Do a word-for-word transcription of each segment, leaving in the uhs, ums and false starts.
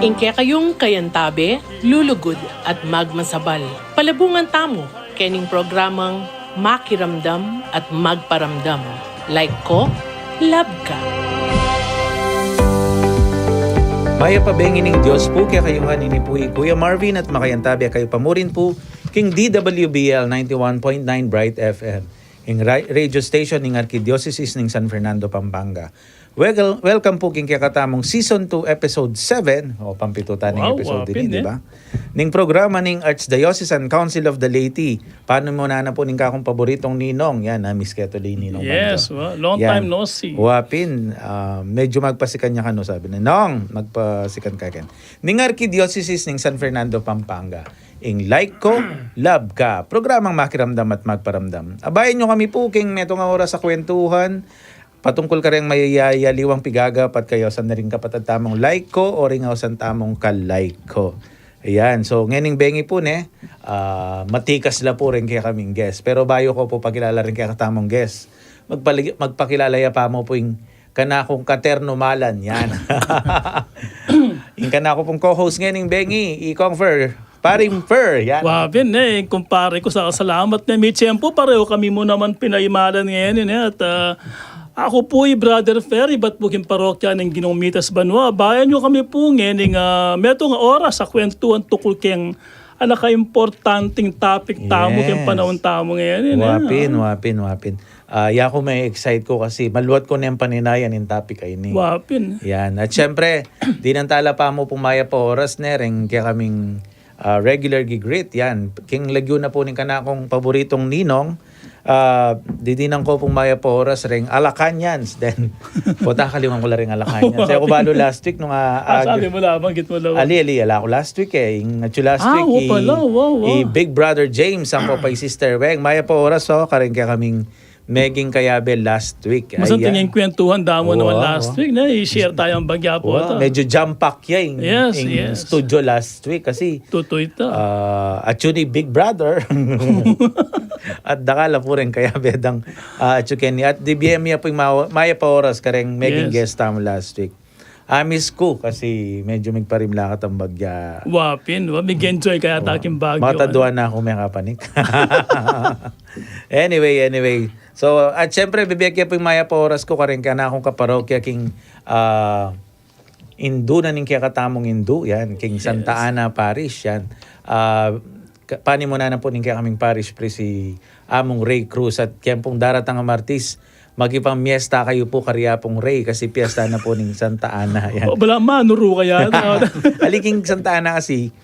Ing kekayung kayantabe, lulugud at magmasabal. Palabungan tamu kening programang Makiramdam at Magparamdam. Like ko, love ka. Mayap a bengi ning Dios pu kekayu ngan. Ini pu i Kuya Marvin at makayantabe kayu pa murin pu king D W B L ninety-one point nine Bright F M, ing ra-, radio station ning Arkidiosesis ning San Fernando, Pampanga. Wel-, welcome pu king kekatamung season two, episode seven. O, pampitu ta ning episode ini, di ba? Ning programa ning Archdiocesan Council of the Laity. Panu mu na pu ning kakung paboritong ninong? Yan, na-miss ke tuloy ninong Banjo. Yes, wa. Long time no see. Wa pin, ah, medyo magpasikan ya kanu, sabi na. Nong, magpasikan ka ken. Ning Arkidiosesis ning San Fernando, Pampanga. Ing like ko, love ka. Programang Makiramdam at Magparamdam. Abayan yu kami pu king metung a oras a kwentuhan patungkul kareng mayayaliwang pigagapat kayausan na ring kapatad tamung like ko o ring ausan tamung ka-like ko. Ayan. So, ngening bengi pu ne, ah, matikas la pu ring kekaming guest. Pero bayu ku pu pakilala ring kekatamung guest, magpali-, magpakilala ya pa mu pu ing kanakung katernumalan, yan. Ing kanaku pung co-host ngening bengi, i Kong Fer, Paring Fer, yan. Wa pin, e, kumpare ku, saka salamat ne. Metiempu parehu kami mu naman pinaimalan ngeni, e, at, ah, aku pu i Brother Fer, ibat pu king parokya ning Ginung Mitas Banua. Abayan yu kami pu ngening, ah, metung a oras a kwentuhan tukul keng anakaimportanting topic tamu keng panaun tamu ngeni, e. Wa pin, wa pin, wa pin. Ah, yaku, ma-excite ku kasi maluat ku neng paninayan ing topic a ini. Wa pin. Yan. At siyempre, dinan tala pa mu pung mayap a oras ne reng kekaming, ah, regular gi-greet. Yan. King lagyu na pu ning kanakung paboritong ninong, ah, didinan ku pung mayap a oras reng Alacanians. Then, puta, kalinguan ku la reng Alacanians. Wa pin. Kasi aku balu last week nung, ah, ah, sabi mu la, banggit mu la. Ali, ali, ala ku last week, e. Ing atsu last week, i Big Brother James, angko pa i Sister Weng. Mayap a oras, o, kareng kekaming meging kayabe last week. Masanting ing kwentuhan da mu naman last week, ne? I-share taya bagya pu ta. Medyo jam-pack ya ing, ing studio last week kasi, ah, atsu ne i Big Brother. At dakal a pu reng kayabe dang, ah, atsu keni. At dibie mi ya pu ing ma-, mayap a oras kareng meging guest tamu last week. A-miss ku kasi medyo migparimla katang bagya. Wa pin, wa, mig-enjoy ka yata king Baguio, ano? Mataduan na ku mekapanik. Anyway, anyway. So, at siyempre, bibie ke pu ing mayap a oras ku kareng kanakung kaparokya king, ah, indu na ning kekatamung indu, yan, king Santa Ana Parish, yan. Ah, ka-, panimunan na pu ning kekaming parish priest, i Among Ray Cruz, at keng pung daratang a Martis, makipamiesta kayu pu karya pung Ray kasi piesta na pu ning Santa Ana, yan. O, bala manuru kaya. Ali king Santa Ana kasi,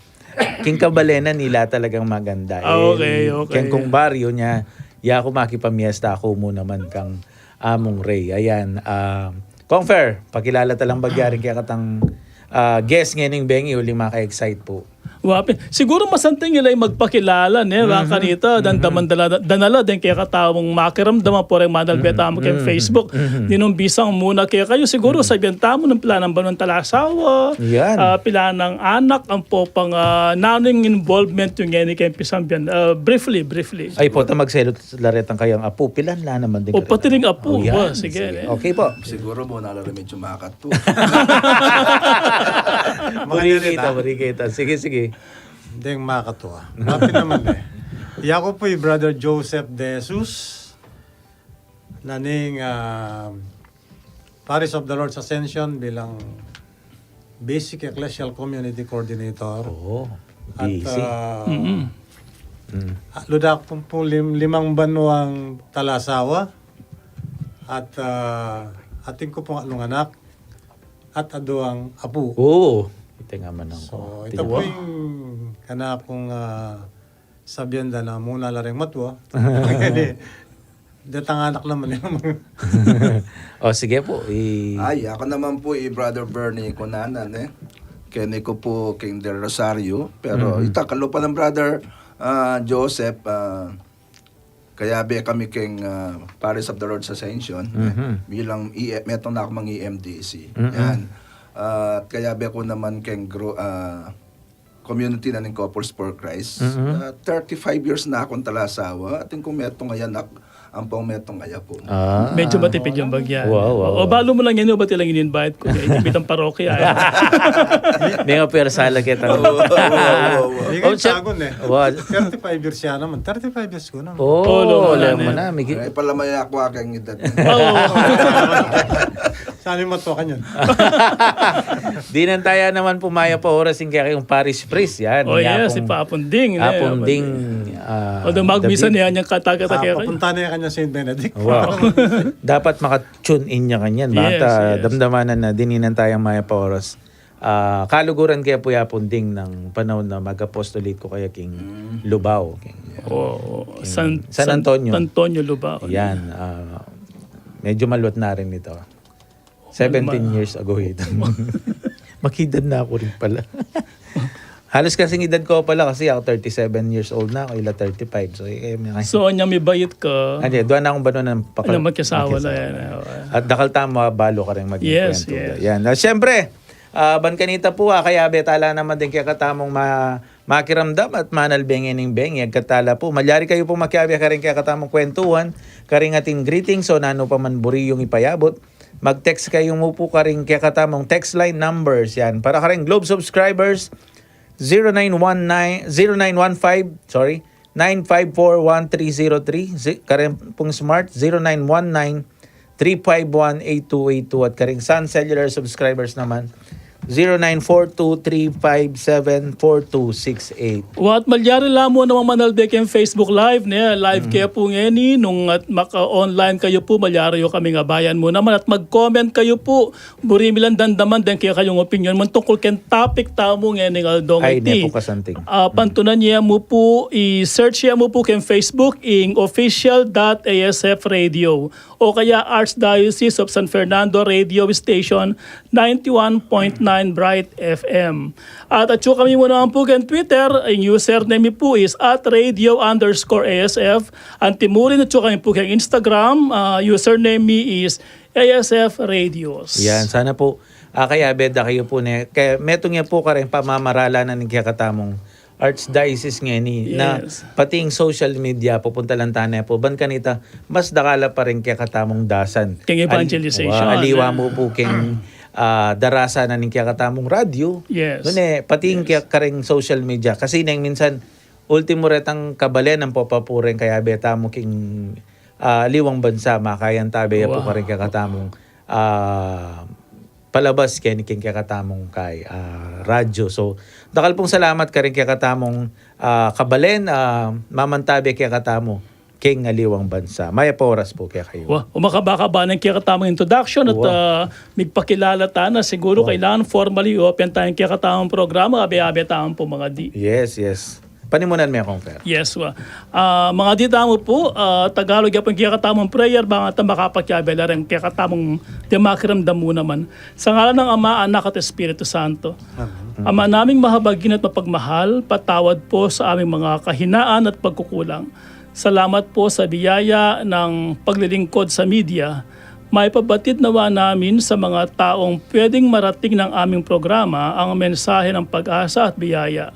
king kabalenan nila talagang maganda. Ah, okay, okay. Keng kung baryo nya, yaku makipamiesta ku mu naman kang Among Ray. Ayan, ah, Kong Fer, pakilala ta lang bagya ring kekatang, ah, guest ngening bengi, uling maka-excite pu. Wa pin. Siguru masanting ila ing magpakilala, ne? Wa kanita, dan daman dala, danala deng kekatamung makiramdam a pu reng manalbe tamu keng Facebook. Ninung bisang muna kekayu, siguru sabian tamu nung pilan nang banuang talasawa, ah, pilan nang anak, ampo pang, ah, nanu ing involvement yu ngeni keng pisambian. Ah, briefly, briefly. Ay, puta, magselut la retang kayang apu, pilan la naman ding kareta. O, pati ring apu. O, yan. Wa, sige, sige, ne? Okay pu. Siguru mu na la rin medyo makat- Buri kita, buri kita. Sige, sige. Deng makatu, a. Wa pin naman, e. Yaku pu i Brother Joseph De Jesus, na ning, ah, Parish of the Lord's Ascension bilang Basic Ecclesial Community Coordinator. O, at, busy. Ah, lud aku pung lim-, limang banuang talasawa at, ah, atin ku pung atlung anak at aduang apu. O, ita nga manang ku. So, ita pu ing kanakung, ah, sabian da na muna la reng matua. Keni, detang anak naman. O, sige pu, i- Ay, aku naman pu i Brother Bernie Cunanan, e. Keni ku pu keng Del Rosario, pero ita kalupa nang Brother, ah, Joseph, ah, kayabe kami keng, ah, Parish of the Lord's Ascension, e, bilang E-, metung na ku mang E M D C. Yan. Ah, at kayabe ku naman keng gru-, ah, community na ning Couples for Christ. Ah, thirty-five years na kung talasawa. Atin ku metung a anak, Ampong metung a yaku. Ah. Medyo matipid yung bagya. Wow, wow, wow. O, balu mu lang yan, o, ba't ilang in-invite ku? Kaya itipid ang parokya, eh. May nga pwersa la kita. Oo, oo, oo, oo. Migay Oh, siya- tagun, eh. Wa- Thirty-five years siya naman. Thirty-five years ku naman. Oh, Oh, wala wala na mo yan. na. Migi- Ay, pala may ako aking edad. Oo. Sana yung matukan yan. Dinan taya naman pu mayap a oras ing kekayung parish priest, yan. Oh, Iya yes, pong si Papunding, eh, Papunding, Papunding. ah, Although magmisa David. niya niyang kataga-taga Ah, kayo. Papunta na yan kanya Saint Benedict. Wow. Dapat maka-tune in niya kanyan. Yes, Bata, yes. damdamanan na dininan tayang mayap a oras. Ah, kaluguran kaya pu ya Punding nang panahon na mag-apostolate ku kaya king Mm. Lubao, king Oo, king San, San San Antonio. Antonio, Lubao. Yan, ah, medyo maluat na rin ito. Seventeen Ma- years ago ito. Makidad na aku rin pala. Halos kasing edad ku pala kasi aku thirty-seven years old na, aku ila thirty-five. So, eh, may So, anya may bayit ka? Anya, duwa na akong banwa na Ano, pakiasawa na yan, eh, oo. At dakal tamu, ah, balu karing maging Yes, kwento. yes. Yan. Ah, siyempre, ah, ban kanita pu, ah, kaya betala naman din kaya katamung ma-, makiramdam at manalbeng ining beng. Yagkat tala pu, malyari kayu pu makiabe karing kaya katamung kwentuhan, karing atin greetings o nanu pa man buri yung ipayabut. Mag-text kayu mu pu karing kekatamung text line numbers yan. Para karing Globe subscribers, zero nine one nine, zero nine one five, sorry, nine five four one three zero three. Zi-, karing pung Smart, zero nine one nine three five one eight two eight two. At karing Sun Cellular subscribers naman, zero nine four two three five seven four two six eight. Wa, at malyari la mu namang manalbe keng Facebook Live, ne? Live Mm. ke pu ngeni, nung at maka-online kayu pu, malyari yu kaming abayan mu naman at mag-comment kayu pu. Buri mi lang damdaman deng kekayung opinyon mu tungkul keng topic tamu ngening aldong Ay, iti. ne pu kasanting. Ah, pantunan ye mu pu, i-search ye mu pu keng Facebook ing official dot A S F radio. O kaya Archdiocese of San Fernando Radio Station, ninety-one point nine Bright F M. At atyu kami mu naman pu keng Twitter, ang username mi pu is at radio underscore A S F. Anti mu rin, atyu kami pu keng Instagram, ah, username mi is A S F Radios. Yan, sana pu, ah, kaya beda kayu pu ne, kaya metung ya pu karing pamamarala na ning kekatamung Archdiocese ngeni, na Yes. pati ing social media, pupunta lang tana pu. Ban kanita, mas dakal a pa ring kekatamung dasan. Keng evangelization, Al-, wa, aliwa eh. mu pu keng, ah, darasa na ning kekatamung radyo. Yes. Nune, pati ing Yes. kaya karing social media. Kasi neng minsan, ultimo retang kabalen nang papapureng kaya beta mu king, ah, aliwang bansa, makayan tabe ya pu Wow. karing kekatamung, ah, palabas keni king kekatamung kay, ah, radyo. So, dakal pung salamat karing kekatamung, ah, kabalen, ah, mamantabe kekatamu king aliwang bansa. Mayap a oras pu kekayu. Wa, umakaba-kaba na ing kekatamung introduction at, Wa. ah, migpakilala tana. Siguru Wa. kailangan formally open tayang kekatamung programa. Abe-abe tamu pu, mangadi. Yes, yes. Panimunan me, Kong Fer. Yes, wa. Ah, mangadi tamu pu, ah, Tagalog ya pu ing kekatamung prayer, bang ta makapakiabe la reng kekatamung deng makiramdam mu naman. Sa ngalan ng Ama, Anak, at Espiritu Santo. Amen. Ama naming mahabagin at mapagmahal, patawad po sa aming mga kahinaan at pagkukulang. Salamat po sa biyaya ng paglilingkod sa media. Maipabatid nawa namin sa mga taong pwedeng marating ng aming programa ang mensahe ng pag-asa at biyaya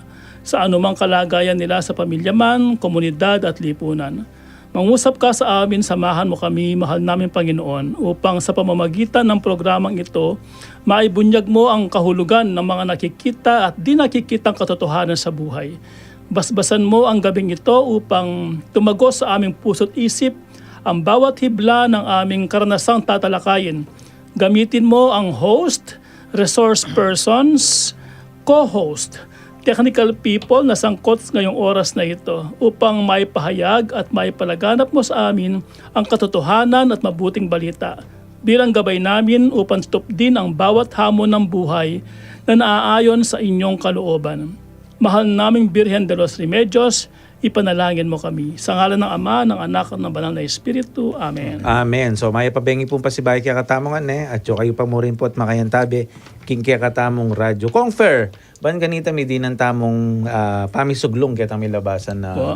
sa anumang kalagayan nila sa pamilya man, komunidad at lipunan. Mangusap ka sa amin, samahan mo kami, mahal naming Panginoon, upang sa pamamagitan ng programang ito, maibunyag mo ang kahulugan ng mga nakikita at di nakikitang katotohanan sa buhay. Basbasan mo ang gabing ito upang tumagos sa aming puso't isip ang bawat hibla ng aming karanasang tatalakayin. Gamitin mo ang host, resource persons, co-host, technical people na sangkot ngayong oras na ito upang maipahayag at maipalaganap mo sa amin ang katotohanan at mabuting balita bilang gabay namin upang tupdin ang bawat hamon ng buhay na naaayon sa inyong kalooban. Mahal naming Birhen de los Remedios, ipanalangin mo kami. Sa ngalan ng Ama, ng Anak, at ng Banal na Espiritu. Amen. Amen. So, mayap a bengi pung pasibayu kekatamung, ne? At yu kayu pa mu rin pu at makayantabe king kekatamung radyo. Kong Fer, ban kanita mi dinan tamung, ah, pamisuglung ketang milabasan na Wa.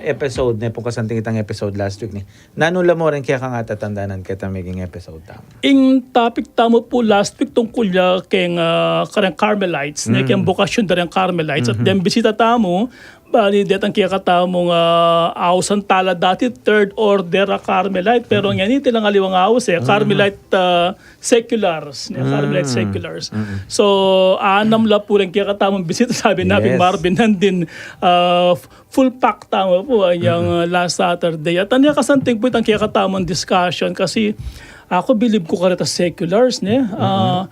episode, ne, pung kasanting itang episode last week, ne. Nanu la mu rin kekang atatandanan ketang meging episode tamu? Ing topic tamu pu last week tungkul ya keng, ah, kareng Carmelites, ne, Mm. keng bokasyon da reng Carmelites. At Mhm. deng bisita tamu, Bali, detang kekatamung, ah, ausan tala dati, third order a Carmelite, pero ngeni, atin lang aliwang aus, e, Carmelite, ah, seculars, ne, Carmelite seculars. So, anam la pu ring kekatamung bisita, sabi na, Marvin, nandin, ah, f-, full pack tamu pu, anyang, ah, last Saturday. At anya kasanting pu itang kekatamung discussion, kasi aku bilib ku kareta seculars, ne? Ah,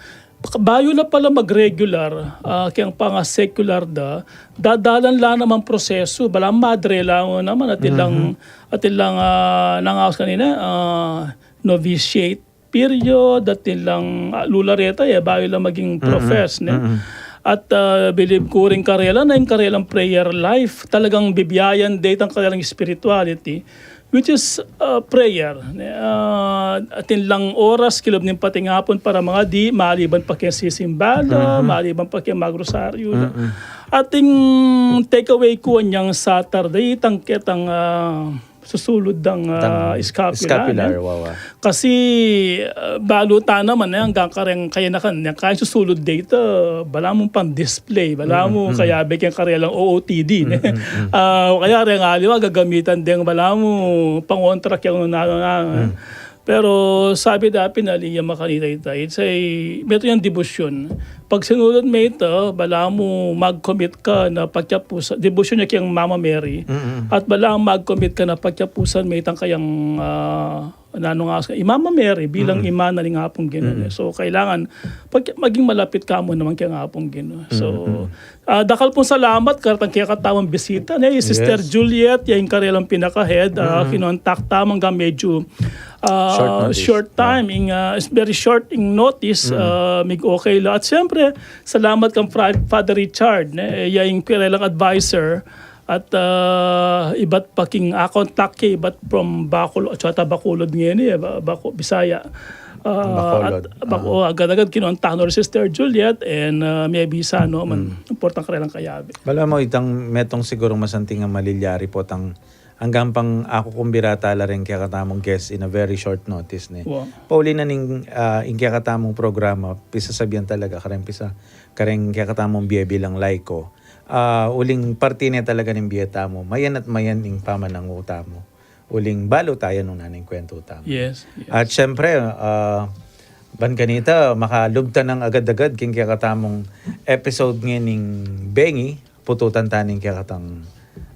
bayu la pala mag-regular, ah, keng panga-secular da, dadalan la namang prosesu, balamu madre la mu naman, atin lang, atin lang, ah, nangaus kanina, ah, novitiate period, atin lang, ah, lula reta, e, bayu la maging profess, ne? At, ah, bilib ku rin karela na ing karelang prayer life, talagang bibiayan de itang karelang spirituality, which is, uh, prayer. Uh, atin lang oras kilub ning patingapun para mangadi, maliban pa keng sisimba la, maliban pa keng magrosaryu la. Ating take away ku anyang Saturday, itang ketang, uh, susulud dang, uh, scapular, scapular, ne? Kasi, uh, balu ta naman, e, anggang kareng kayanakan, ne, kaya susulud de ita, balamu pang display, balamu kayabe keng karelang O O T D, ne? Ah, kaya reng aliwa gagamitan deng balamu pangontra keng nanu-nanu, e. Pero sabi da pin ali yang makanita ita, it's a, metung yang debosyon. Pag sinulud me ita, balamu mag-commit ka na patyapusan, debosyon ya keng Mama Mary. At balamu mag-commit ka na patyapusan me itang kayang, ah, nanu nga, i Mama Mary bilang ima na ning Apung Ginu, ne? So, kailangan pag, maging malapit ka mu naman keng Apung Ginu. So, ah, dakal pung salamat karetang kekatamung bisita, ne? I Sister Juliet, ya ing karelang pinaka-head, ah, kinontak tamu anggang medyu, ah, short time, ing, ah, is very short ing notice, ah, mig-okay la. At siyempre, salamat kang Fra-, Father Richard, ne? Ya ing karelang adviser, at, ah, ibat pa king, ah, kontak ke, ibat from Bacolod, at saka Bacolod ngeni, e, Ba-, Baco-, Bisaya. Ah, Bacolod, at Baco-, agad-agad kinontak no ri Sister Juliet, and, ah, mebisa no man, importante karelang kayabe. Balamu itang metung sigurung masanting a malilyari potang anggang pang aku kumbira tala ring kekatamung guest in a very short notice, ne? Pauli na ning, ah, ing kekatamung programa, pisasabian talaga kareng pisa, kareng kekatamung bie bilang laiko. Ah, uling parti ne talaga ning bie tamu, mayan at mayan ing pamanangu tamu. Uling balu taya nung naneng kuwentu tamu. Yes, yes. At siyempre, ah, ban kanita, makalub ta nang agad-agad king kekatamung episode ngening bengi, pututan ta ning kekatang,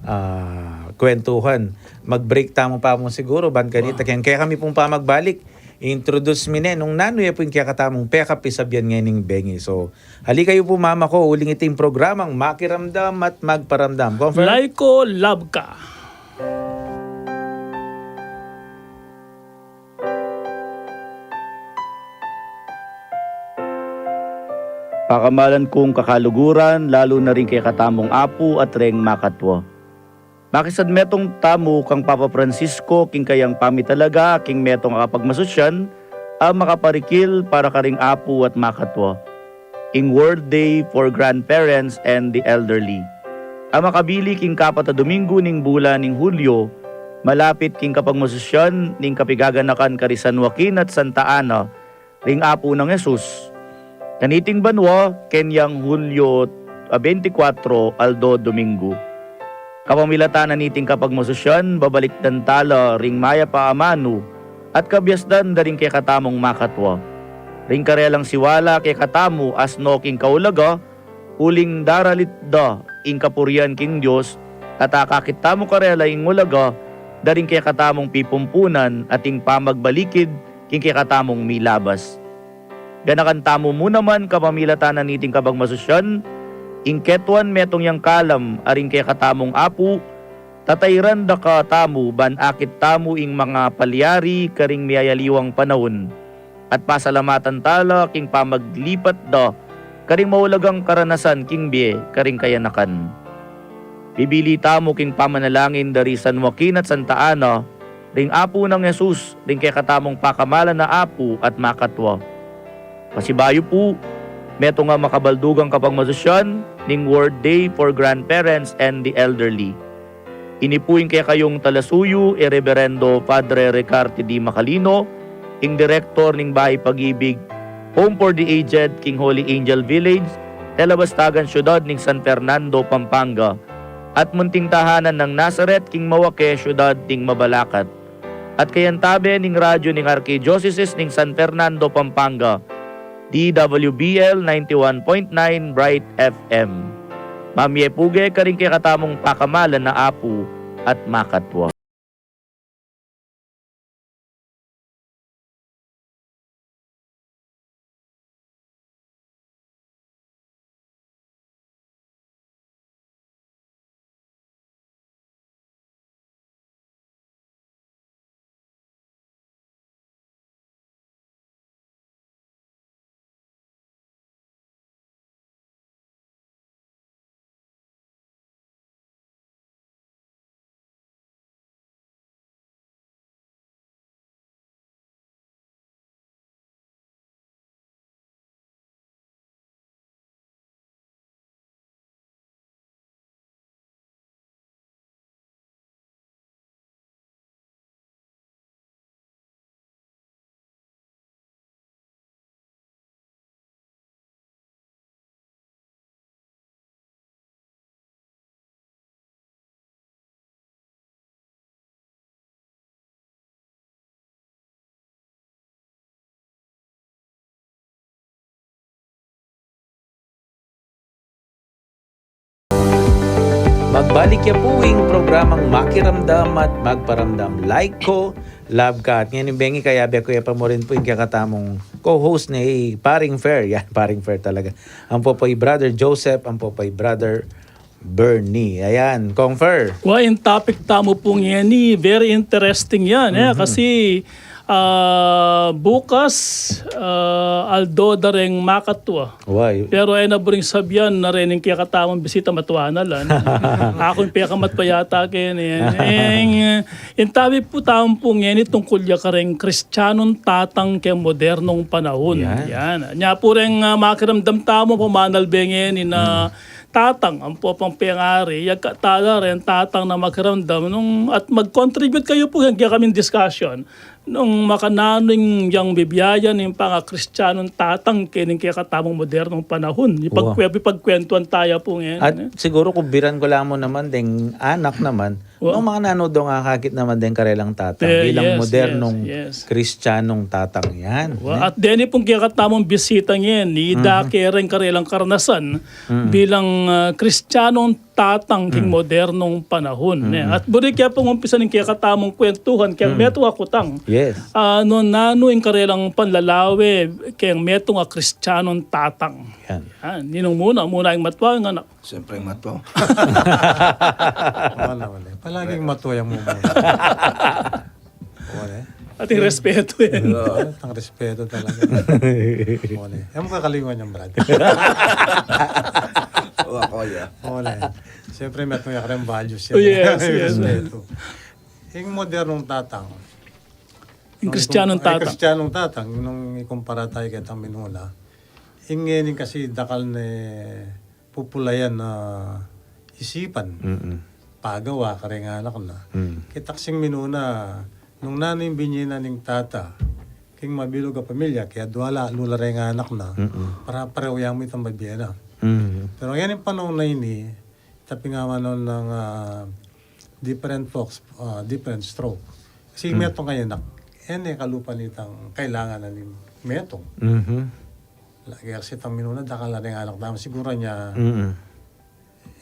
ah, kuwentuhan. Mag-break tamu pa mu siguru, ban kanita, keng kekami pung pamagbalik, introduce mi ne nung nanu ya pu ing kekatamung pekapisabian ngening bengi. So, ali kayu pu mamako, uling iti ing programang Makiramdam at Magparamdam. Confirm? Laiko, love ka. Pakamalan kung kakaluguran, lalu na ring kekatamung apu at reng makatwa. Makisadmetung tamu kang Papa Francisco king kayang pamitalaga king metung a kapagmasusyan a makaparikil para karing apu at makatwa, ing World Day for Grandparents and the Elderly, a makabili king kapat a Domingo ning bulan ning Hulyo, malapit king kapagmasusyan ning kapigaganakan kari San Joaquin at Santa Ana ring Apu nang Jesus. Kaniting banua, kenyang Hulyo, ah, twenty-four, aldo Domingo. Kapamilatan na niting kapagmasusyan, babalikdan tala ring mayap a amanu at kabiasdan da ring kekatamung makatwa. Ring karelang siwala kekatamu asno king kaulaga, uling daralit da ing kapurian king Dios, at akakit tamu karela ing ulaga da ring kekatamung pipumpunan at ing pamagbalikid king kekatamung milabas. Ganakan tamu mu naman kapamilatan na niting kapagmasusyan, ing ketuan metung yang kalam a ring kekatamung apu, tatairan da katamu ban akit tamu ing mangapalyari karing miyayaliwang panaun, at pasalamatan tala king pamaglipat da karing maulagang karanasan king bie karing kayanakan. Bibili tamu king pamanalangin da ri San Joaquin at Santa Ana, ring Apu nang Jesus, ring kekatamung pakamalan a apu at makatwa. Pasibayu pu, metung a makabaldugang kapagmasusyan ning World Day for Grandparents and the Elderly. Ini pu ing kekayung talasuyu, i Reberendo Padre Ricarte D. Macalino, ing direktor ning Bahay Pag-ibig, Home for the Aged, king Holy Angel Village, Telabastagan, Siyudad ning San Fernando, Pampanga. at munting tahanan nang Nazaret king mawake syudad ding mabalakat. At kayantabe ning radyo ning Arkidyosesis ning San Fernando, Pampanga, D W B L ninety-one point nine Bright F M. Mamie puge karing kekatamung pakamalan a apu at makatwa. Magbalik ya pu ing programang Makiramdam at Magparamdam. Like ko, love ka. At ngeni bengi kayabe ku ya pa mu rin pu ing kekatamung co-host ne, i Paring Fer. Yan, Paring Fer talaga. Ampo pu i Brother Joseph, ampo pu i Brother Bernie. Ayan, Kong Fer. Wa, ing topic tamu pu ngeni, very interesting yan, e. Kasi, ah, bukas, ah, aldo da reng makatwa. Wa. Pero e na buring sabian na rin ing kekatamung bisita, matua na la. Aku ing pekamatwa yata keni. Ing, ing topic pu tamu pu ngeni tungkul ya kareng Kristianong tatang keng modernong panahun. Yan. Yan. Nya pu reng, ah, makiramdam tamu, pamanalbe ngeni na tatang, ampo pang pengari, yagkat tala ren tatang na makiramdam nung, at mag-contribute kayu pu keng kekaming discussion, nung makananu ing yang bibiayan ning pangakristianong tatang keng kekatamung modernong panahun. Wa. Ipagkwe-, ipagkwentuan taya pu ngeni. At siguru kubiran ku la mu naman deng anak naman, Wa. Nung makananu dong akakit naman deng karelang tatang, e, bilang yes, modernong, yes, yes, Kristianong tatang yan, wa, e? At deni pung kekatamung bisita ngeni, ida kereng karelang karanasan bilang, ah, Kristianong tatang king modernong panahun, e. At buri ke pung umpisan ing kekatamung kwentuhan keng metung a kutang. Yes. Ah, nung nanu ing karelang panlalawe keng metung a Kristianong tatang. Yan. Yan. Ninung muna, muna ing matua, ing anak. Siyempre, matua. Wala, wala. Palaging matua yang mumuna. Wala. Ating respeto yan. Wala, ating respeto talaga. Wala. Ayaw mu kakalingwan yan, Brad. Wa, kuya. Wala. Siyempre, matua yang kareng values yan. Oh, yes, yes. Respeto. Ing modernong tatang. Ing Kristianong tatang. Ing Kristianong tatang, nung ikumpara taya ketang minuna. Ing ngeni kasi dakal ne pupulayan na isipan. Mm. Pagawa kareng anak na. Mm. Keta kasing minuna, nung nanu ing binye na ning tata king mabilug a pamilya, kaya dwala, lula reng anak na, mm, para pareho ya mu itang mabie na. Mm. Pero ngeni ing panaun a ini, tapingawan nang, ah, different folks, ah, different stroke. Kasi, mm, metung a anak, e ne kalupa nitang kailangan na ning metung. Mhm. Lagi kasi itang minuna, dakal la reng anak tamu, siguru nya, mm,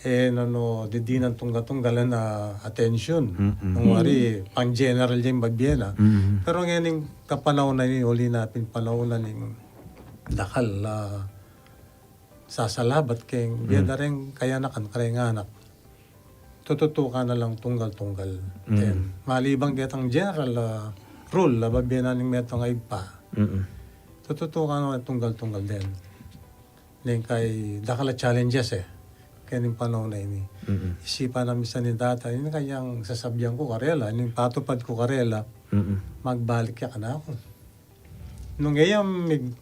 e, nanu, didinan tunggal-tunggal na atensyon. Mm-mm. Nung wari, pang-general ya ing mabie na. Mm-mm. Pero ngening kapanaun a ini, uli na pin panaun a ning dakal, ah, sasalabat keng, mm, bie da reng kayanakan kareng anak. Tututukan na lang tunggal-tunggal. Mm. Then, maliban ketang general, ah, rule, ah, babie na ning metung a ibpa. Mm-mm. Tututukan na lang tunggal-tunggal din. Neng kay dakal a challenges, e, kening panaun a ini. Mm-mm. Isipan na minsan ning tata, ini kayang sasabian ku karela, ini patupad ku karela, mm-mm, magbalik ya kanaku. Nung e ya mig-,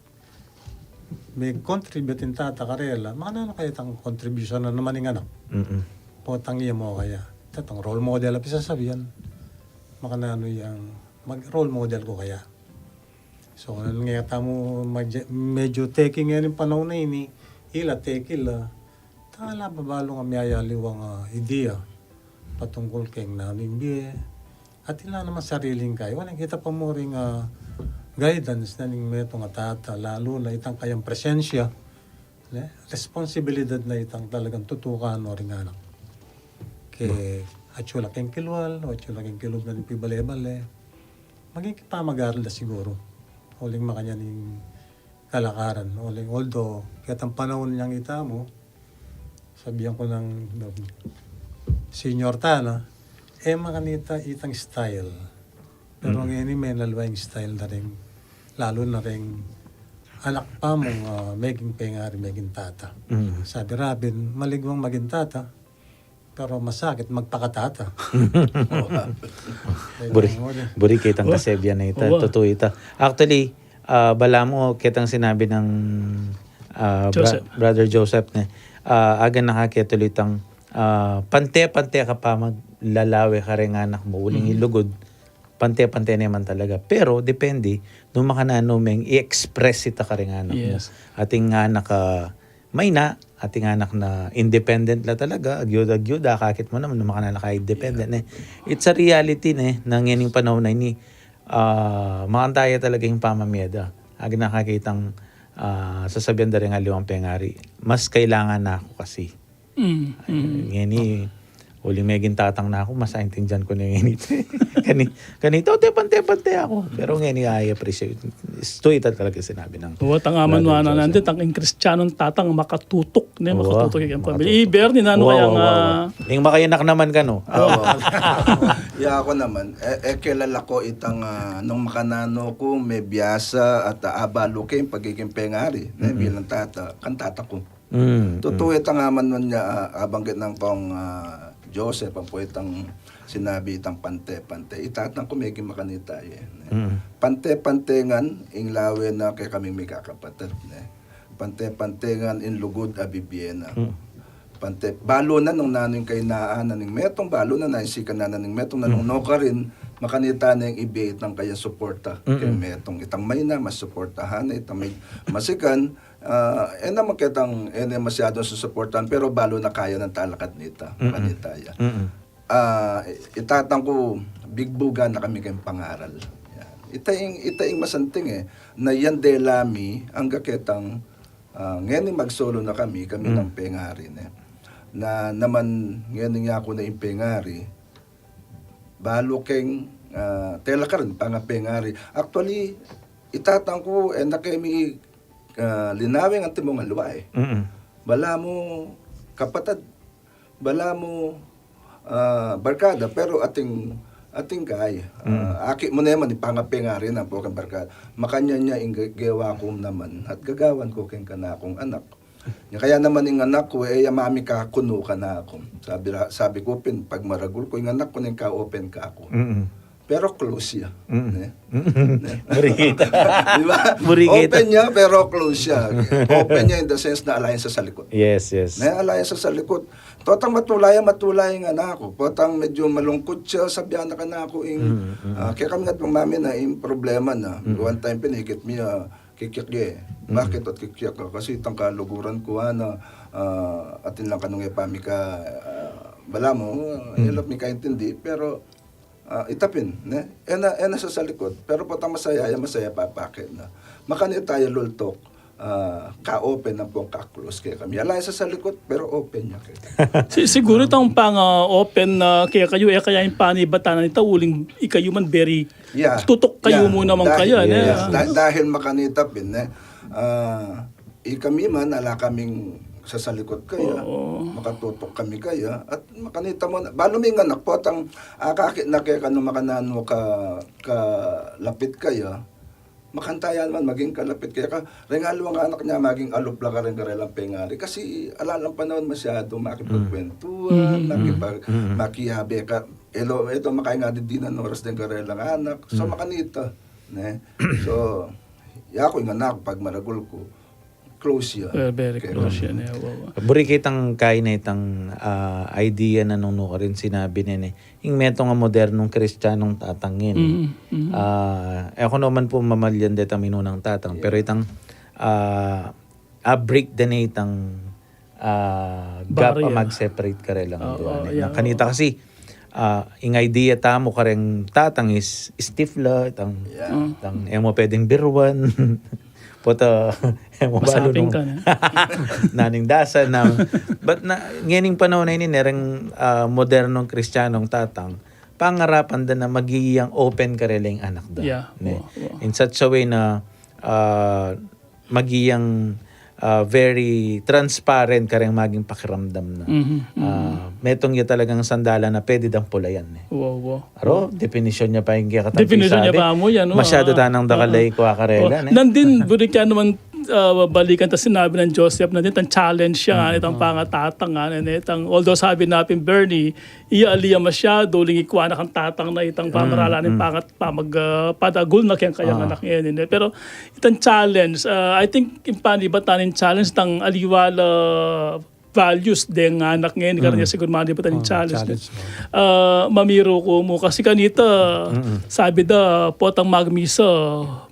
mig-contribute ing tata karela, makananu kaya itang contribution na naman ning anak? Mm-mm. Potang iya mu kaya. Itang role model a pisasabian. Makananu yang mag-, role model ku kaya? So, nung e tamu medyo, medyo tekil ngening panaun a ini, ila tekil la. Ala, babalung a miyayaliwang, ah, idea patungkul keng nanu ing bie. At ila naman sariling kayu. Walang kita pa mu ring, ah, guidance na ning metung a tata, lalu na itang kayang presensya, ne? Responsibilidad na itang talagang tutukan no ring anak. Ke atyu la keng kilwal, o atyu la keng kilub na ning pibale-bale. Maging kipamagaral da siguru. Uling makanyan ing kalakaran. Uling, although, ketang panaun yang ita mu, sabian ku nang senior ta na, e makanita itang style. Pero ngeni menalwa ing style na ring, lalu na ring anak pa mung, ah, meging pengari, meging tata. Sabi ra pin, maligwang maging tata, pero masakit magpakatata. Buri, buri kitang kasebian na ita. Tutu ita. Actually, ah, balamu ketang sinabi nang, ah, Brother Joseph, ne, ah, aganaka ketuloy itang, ah, pante-pante ka pa maglalawe kareng anak mu uling ilugud. Pante-pante ne man talaga. Pero depende nung makananu meng i-express ita kareng anak mu. Ating anak, ah, mayna, ating anak na independent la talaga, agyuda-agyuda, akakit mu naman nung makananu ka independent, ne. It's a reality, ne, na ngening panaun a ini, ah, makanta ya talaga ing pamamie da. Aganaka ketang, ah, sasabian da reng aliwang pengari, mas kailangan na aku kasi. Ngeni, uling meging tatang na aku, mas aintindian ku ne ngeni. Kani, kanita, o, tepante-pante aku. Pero ngeni, I appreciate. Ito ita talaga sinabi nang, o, tang aman wa na nandi, tang ing Kristianong tatang makatutuk, ne, makatutuk ing pamilya. Iber ni nanu kaya nga. Ing makayanak naman kanu. Ya, aku naman, e, e, kilala ku itang, ah, nung makananu ku, mebiasa at, ah, abalu ke ing pagiging pengari, ne, bilang tata, kang tata ku. Tutu itang aman man ya, ah, abanggit nang kong, ah, Joseph, ampo itang sinabi itang pante-pante. Itatang ku meging makanita ye. Pante-pante ngan ing lawe na kekaming mikakapatad, ne. Pante-pante ngan ing lugud a bibie na. Pante, balu na nung nanu ing kainaan na ning metung, balu na nung sikanan na ning metung, na nung nukarin, makanita na ing ibie itang kayang suporta keng metung. Itang mayna, mas suportahan na, itang may masikan, ah, e naman ketang, e na masyadong susuportahan, pero balu na kaya nang talakad nita, makanita ya. Ah, itatang ku, bigbugan na kami keng pangaral. Yan. Ita ing, ita ing masanting e, na yan dela mi, angga ketang, ah, ngeni magsolo na kami, kami nang pengari, ne. Na naman, ngeni aku na ing pengari, balu keng, ah, tela karin, pangapengari. Actually, itatang ku, e na kami, ah, linawing antimong aliwa e. Balamu kapatad, balamu, ah, barkada, pero ating, ating kay, ah, aki mu naman ing pangapengari na ampo keng barkada. Makanyan ya ing ge-, gewa ku naman, at gagawan ku keng kanakung anak. Nya kaya naman ing anak ku, e ya mamika kunu kanaku. Sabi ra-, sabi ku pin, pagmaragul ku, ing anak ku na ing ka-open kaku. Pero close ya. Ne? Buri kita. Di ba? Buri kita. Open ya, pero close ya. Open ya in the sense na ala yang sasalikut. Yes, yes. Ne, ala yang sasalikut. Totang matulay ya, matulay ing anak ku. Potang medyo malungkut ya, sabian na kanaku ing, ah, kaya kami nga dumami na ing problema na. One time pin, ikit mi, ah, kikyak ye. Bakit at kikyak ka? Kasi itang kaluguran ku, ana, ah, atin lang kanung e pa mika, ah, balamu, e la mika intindi, pero, ah, ita pin, ne? E na, e na sasalikut, pero potang masaya ya, masaya pa, bakit na. Makanita ya lultok, ah, ka-open ampong ka-close kekami. Ala yang sasalikut, pero open ya kekami. Si-, siguru itang pang, ah, open na kekayu, e kaya ing panibatan na nita uling ikayu man very tutuk kayu mu naman kaya, ne? Da-, dahil makanita pin, ne? Ah, ikami man, ala kaming sasalikut kaya, makatutuk kami kaya, at makanita mu na, balu mi ing anak, potang akakit na keka nung makananu ka, kalapit kaya, makanta ya naman maging kalapit keka, reng aliwang anak nya maging alup la kareng karelang pengari, kasi ala lang panaun masyadu makipagkwentuhan, makipag-, makiabe ka, elo, eto, makaing adinan oras deng karelang anak. So, makanita, ne? So, yaku, ing anak, pagmaragul ku, close ya. Very, very close ya, ne? Wa, wa. Buri kitang kaina itang, ah, idea na nung nukarin sinabi ne, ne, ing metung a modernong Kristianong tatang ngeni. Ah, e ku naman pu mamalian detang minunang tatang, pero itang, ah, a-break da ne itang, ah, gap a mag-separate karelang dua, ne? Na kanita kasi, ah, ing idea tamu kareng tatang is stiff la, itang, itang e mu pwedeng biruan. Pota, e mu balu nung nanung dasa na. But na, ngening panaun a ini, ne, reng, ah, modernong Kristianong tatang, pangarapan da na maging open karelang anak da, ne? In such a way na, ah, maging, ah, very transparent kareng maging pakiramdam na. Ah, metung ya talagang sandalan na pwede dang pulayan, ne? Aro, definition ya pa ing kekatang pisabi. Masyadu tanang dakal e kua karela, ne? Nandin, buri ka naman, ah, balikan ta sinabi nang Joseph, nandin itang challenge ya, itang pangatatang, ne, itang, although sabi na pin Bernie, iya ali ya masyadu, uling ikua na kang tatang na itang pamaralan ning pangat-, pamag-, ah, padagul na keng kayang anak ngeni, ne? Pero itang challenge, ah, I think, ing panibatan ning challenge, itang aliwa la values deng anak ngeni, kareng ya siguru manibatan ning challenge. Ah, mamiru ku mu kasi kanita, sabi da, potang magmisa,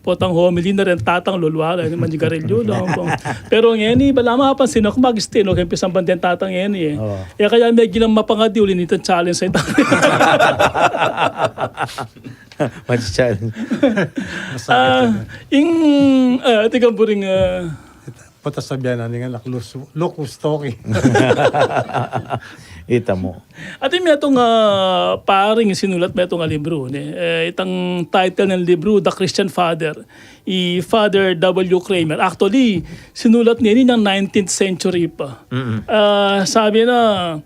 potang homily na reng tatang lulwa la, ini manyigarilyu la. Pero ngeni, balamu apansin ku mag-stay, no, keng pisamban deng tatang ngeni, e. E kaya megilang mapangadi uli nitang challenge a ita. Mag-challenge. Ah, ing, ah, tikang buring, ah, Pota sabian na ning anak, locus, locus talking. Ita mu. At ing metung, ah, paring sinulat metung a libru, ne? Eh, itang title ning libru, The Christian Father, i Father W. Kramer. Actually, sinulat ne ini nang nineteenth century pa. Ah, sabi na,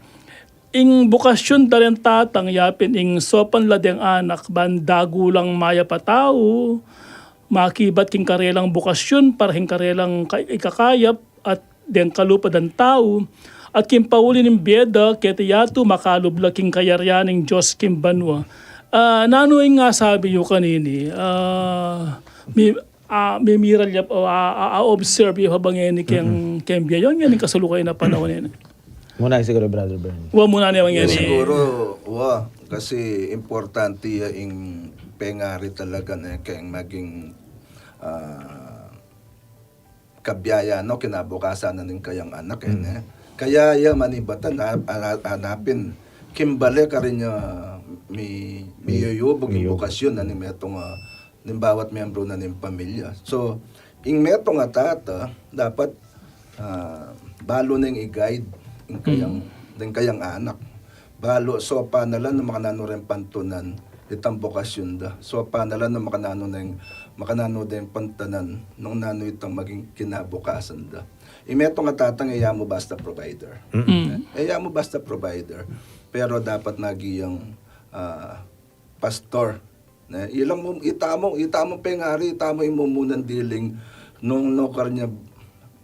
ing bukasyon da reng tatang yapin ing saupan la deng anak ban dagulang mayap a tau, makibat king karelang bukasyon para king karelang ka-, ikakayap at deng kalupa dang tau, at king pauli ning bie da keti yatu makalub la king kayarian ning Dios king banua. Ah, nanu ing asabi yu kanini? Ah, mi-, ah, mimiral ya, o, ah, ah, ah, observe ya pa ba ngeni keng, keng bie yu ngeni kasalukuyan a panaun ini? Muna siguru, Brother Bernie. Wa, muna ne, wa, ngeni. Siguru, wa, kasi importante ya ing pengari talaga ne keng maging, ah, kabiayan o kinabukasan na ning kayang anak, eh, ne? Kaya ya manibatan, a-, a-, anapin, king bale karin ya mi-, miyuyubug ing bukasyon na ning metung, ah, ning bawat miyembru na ning pamilya. So, ing metung a tata, dapat, ah, balu neng i-guide ing kayang, ing kayang anak. Balu, saupan na la nung makananu reng pantunan itang bukasyon da. Saupan na la nung makananu neng, makananu deng pantunan nung nanu itang maging kinabukasan da. Ing metung a tatang, e ya mu basta provider. E ya mu basta provider. Pero dapat maging, ah, pastor. Ne, ilang mu-, ita mu, ita mu pengari, ita mu ing mumunang diling nung nukar ne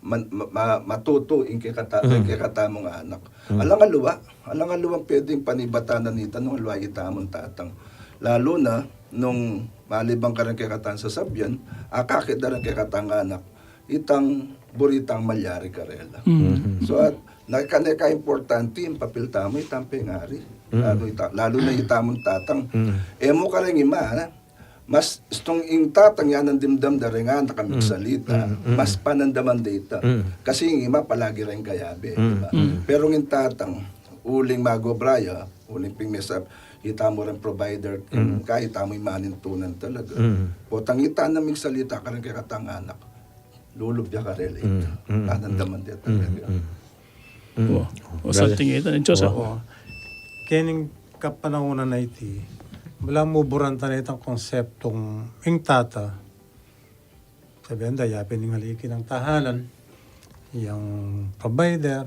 man-, ma-, ma-, matutu ing kekata-, ing kekatamung anak. Alang aliwa, alang aliwang pwedeng panibatan na nita nung aliwa ita mung tatang. Lalu na nung maliban kareng kekatang sasabian, akakit da reng kekatang anak itang buri tang malyari karela. So, at neka-neka importante ing papil tamu itang pengari. Lalu ita-, lalu na ita mung tatang. E mu kareng ima, na? Mas istung ing tatang, ya nang dimdam da reng anak a migsalita, mas panandaman da ita. Kasi ing ima palagi reng kayabe, di ba? Pero ing tatang, uling magobra ya, uling ping mesa, ita mu reng provider, ing ka, ita mu ing manintunan talaga. Potang ita na migsalita kareng kekatang anak, lulub ya karela ita. Panandaman da ita talaga. Wa, o, something ita ni Joseph. Wa. Kening kapanaunan a iti, balamu buran ta na itang konseptung ing tata. Sabian da, yapin ing aliki nang tahanan, yang provider,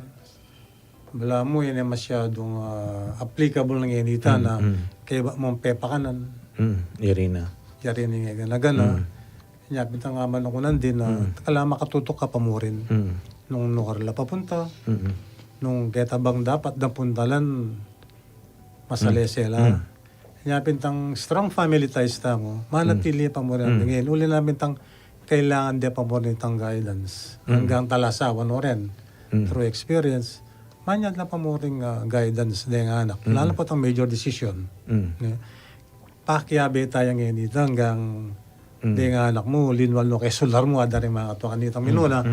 balamu ini masyadung, ah, applicable na ngeni ita na kaybat mung pepakanan. Yari na. Yari na ing gana-gana. Inya pin tang aman aku nandin na, kala makatutuk ka pa mu rin. Nung nukar la papunta, nung keta bang dapat da puntalan, masalese la. Inya pin tang strong family ties tamu, manatili pa mu rin. Ngeni, uli na pin tang kailangan de pa mu rin tang guidance. Anggang talasawan mu rin, through experience, manyad la pa mu rin, ah, guidance deng anak. Lalu pa tang major decision. Ne? Pakiabe ta ya ngeni, anggang deng anak mu, linwal mu keng sular mu, ada ring mangatua kanita minuna.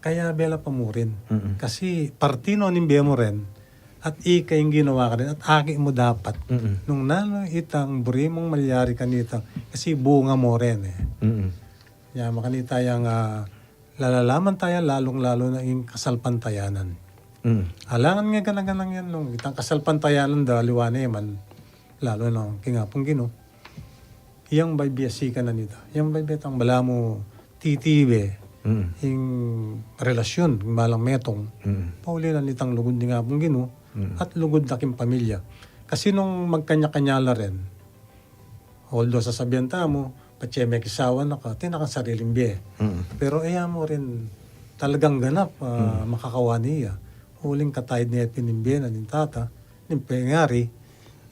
Kaya bela pa mu rin. Mm. Kasi parti no ning bie mu rin, at ika ing ginawa ka rin, at aki mu dapat. Mm. Nung nanu itang buri mung malyari kanita, kasi bunga mu rin e. Mm. Ya, makanita yang, ah, lalalaman taya lalung-lalu na ing kasalpantayanan. Mm. Alangan nga gana-ganang yan, nung itang kasalpantayanan da, aliwa ne man, lalu na king Apung Ginu. Yang baybie sika na nita. Yang baybie tang balamu titibe. Mm. Ing relasyon, ing balang metung. Mm. Pauli na nitang lugud ning Apung Ginu, mm, at lugud na king pamilya. Kasi nung magkanya-kanya la rin, although sasabian tamu, patse mekisawa na ka, atin na kang sariling bie. Mm. Pero e ya mu rin talagang ganap, ah, mm, makakawa niya. Uling kataid ne pin ing bie na ning tata, ning pengari,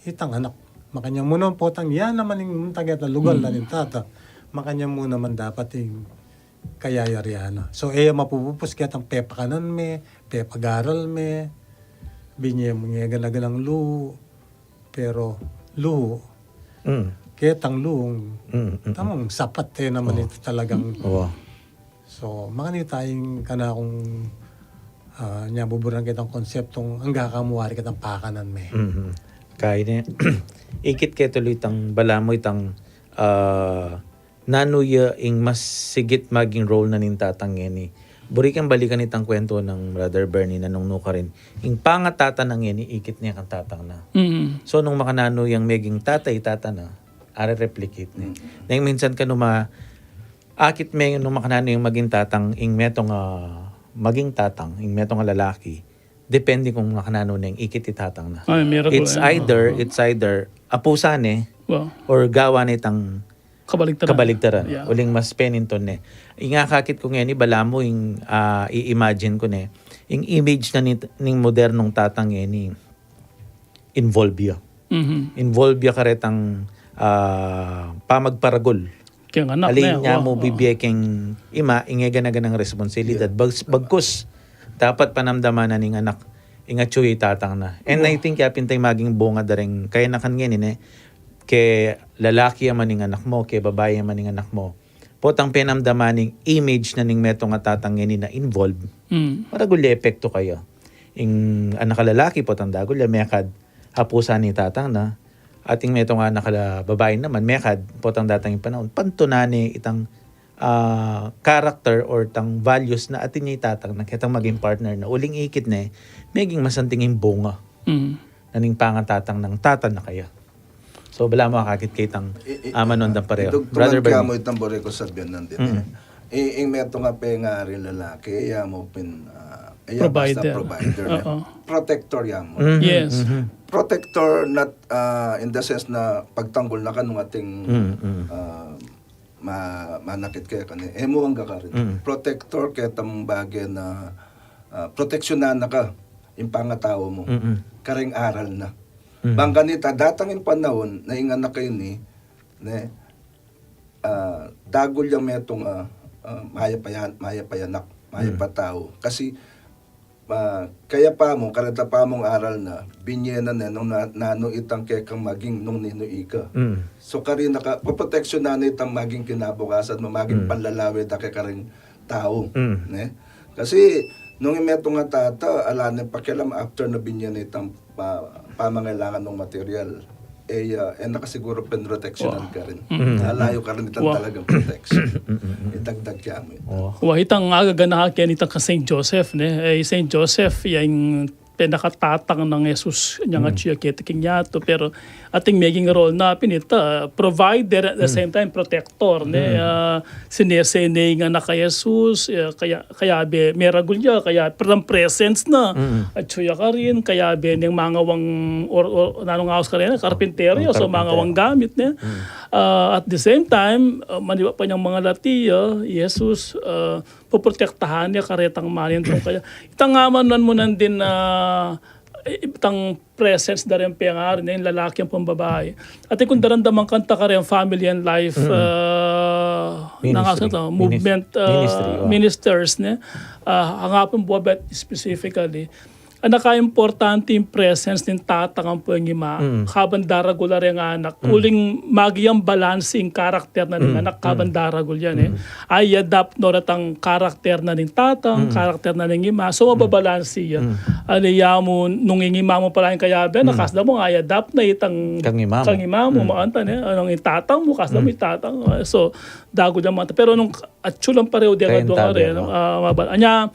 itang anak. Makanyan mu naman potang ya naman ing munta keta lugal na ning tata. Makanyan mu naman dapat ing kayayarian na. So, e ya mapupupus ketang pepakanan me, pepagaral me, binye mu nge gana-ganang luhu, pero luhu, mm, ketang luhung, mm, mm, tamung sapat e naman ito talagang. Oo. So, makanita ing kanakung, ah, nya buburan kitang konseptong angga ka mu wari kitang pakanan me. Mhm. Kaya ne, ikit ke tuloy itang balamu itang, ah, nanu ya ing mas sigit maging role na ning tatang ngeni. Buri keng balikan itang kwentu nang Brother Bernie na nung nukarin. Ing pangatata na ngeni, ikit ne kang tatang na. Mm. So, nung makananu yang meging tata i tata na, are replicate ne. Mm. Neng minsan kanu ma, akit me nung makananu yang maging tatang, ing metung a, maging tatang, ing metung a lalaki, depende kung makananu neng ikit i tatang na. Ay, miracle, it's eh. Either, it's either apusan ne, well, or gawan ne itang kabaligtaran. Kabaligtaran. Yeah. Uling mas penintun ne. Ing akakit ku ngeni, balamu ing, ah, i-imagine ku ne, ing image na ni, ning modernong tatang ngeni, involve ya. Mhm. Involve ya karetang, ah, pamagparagul. Keng anak. Alin ne, nya wow, mu bibie keng ima, ing e gana-ganang responsibilidad. Yeah. Bag-, bagkus, dapat panamdaman na ning anak, ing atyu ya i tatang na. And I think ya pin ing maging bunga da reng kayanakan ngeni ne, ke lalaki ya man ing anak mu, ke babai ya man ing anak mu, potang penamdaman ing image na ning metung a tatang ngeni na involve. Mm. Maragul ya epektu kaya. Ing anak a lalaki, potang dagul ya mekad, apusan ne i tatang na. At ing metung a anak a babai naman, mekad, potang datang ing panaun, pantunan ne itang, ah, character or itang values na atin ya i tatang na ketang maging partner na. Uling ikit ne, meging masanting ing bunga. Mm. Na ning pangatatang nang tata na kaya. So, balamu akakit ke itang, i-, i-, amanon dang pareho. Idugtungan Brother Bernie. Kaya mu itang buri kung sabian nandin, mm, eh. I-, ing metung a pengari lalaki, ya mu pin, ah, ya basta provider. Provider, eh. Oo. Protector ya mu. Mhm, yes. Mhm. Protector not, ah, in the sense na pagtanggul na ka nung ating, mm, mm, ah, ma-, manakit kaya kani. E mu angga karin. Mm. Protector ketang bage na, ah, proteksyonan na ka, ing pangatau mu. Mm-mm. Kareng aral na. Mm. Bang kanita, datang ing panaun na ing anak a ini, ne, ah, dagul yang metung a, ah, mayap a yan-, mayap a anak, mayap a tau. Mm. Kasi, ah, kaya pa mu, kareta pa mung aral na, binye na ne nung na-, nanu itang kekang maging nung ninu ika. Mm. So, karina ka, poproteksyonan na itang maging kinabukasan mu, maging, mm, panlalawe da ke kareng tau, mm, ne? Kasi, nung ing metung a tata, ala neng pakialam after na binye na itang pa-, pamangailangan nung material, e, ah, e na ka siguru pin proteksyonan karin. Mm. Alayu karin itang talagang protection. Mm, mm, mm. Idagdag ke mu ita. Oh. Wa, itang agaganaka keni itang kang Saint Joseph, ne? E, Saint Joseph, ya ing penakatatang nang Jesus, inyang, mm, atyu ya keti king yatu, pero atin meging role na pin ita, provider, at the, mm, same time protector, ne? Mm. Ah, sinese ne ing anak a Jesus, ah, kaya, kayabe meragul ya, kaya parang presence na. Mm. Atyu ya karin, kayabe neng mangawang or, or nanung aus karin, karpintero ya, so, mangawang gamit, ne? Mm. Ah, at the same time, ah, manibat pa inyang mangalati ya, Jesus, ah, poprotektahan ya karetang manintung kaya. Itang amanuan mu nandin, ah, itang presence da reng pengari, ne, lalaki ampong babai. At kung daramdaman kanta kareng family and life, mm, ah, ministry. Nang asa to, minis-, movement, ah, ministry, oh, ministers, ne? Ah, ang apong buwabet specifically, Anaka importante ing presence ning tatang ampo ing ima, mm, kabang daragul la reng anak. Mm. Uling maging balanse ing karakter na ning, mm, anak kabang, mm, daragul yan, e. Mm. Ay, adapt no retang karakter na ning tatang, mm, karakter na ning ima. So, mm, mababalanse ya. Mm. Aliwa mu, nung ing ima mu pala ing kayabe na, mm, kasla mu, ay adapt na itang kang ima mu. Kang ima mu, mm, makanyan, e. Nung ing tatang mu, kasla mu, mm, ing tatang. So, dagul yang mata. Pero nung atsu lang pareho, di kayang dua tabi, rin, o. Ah, mabal-, anya,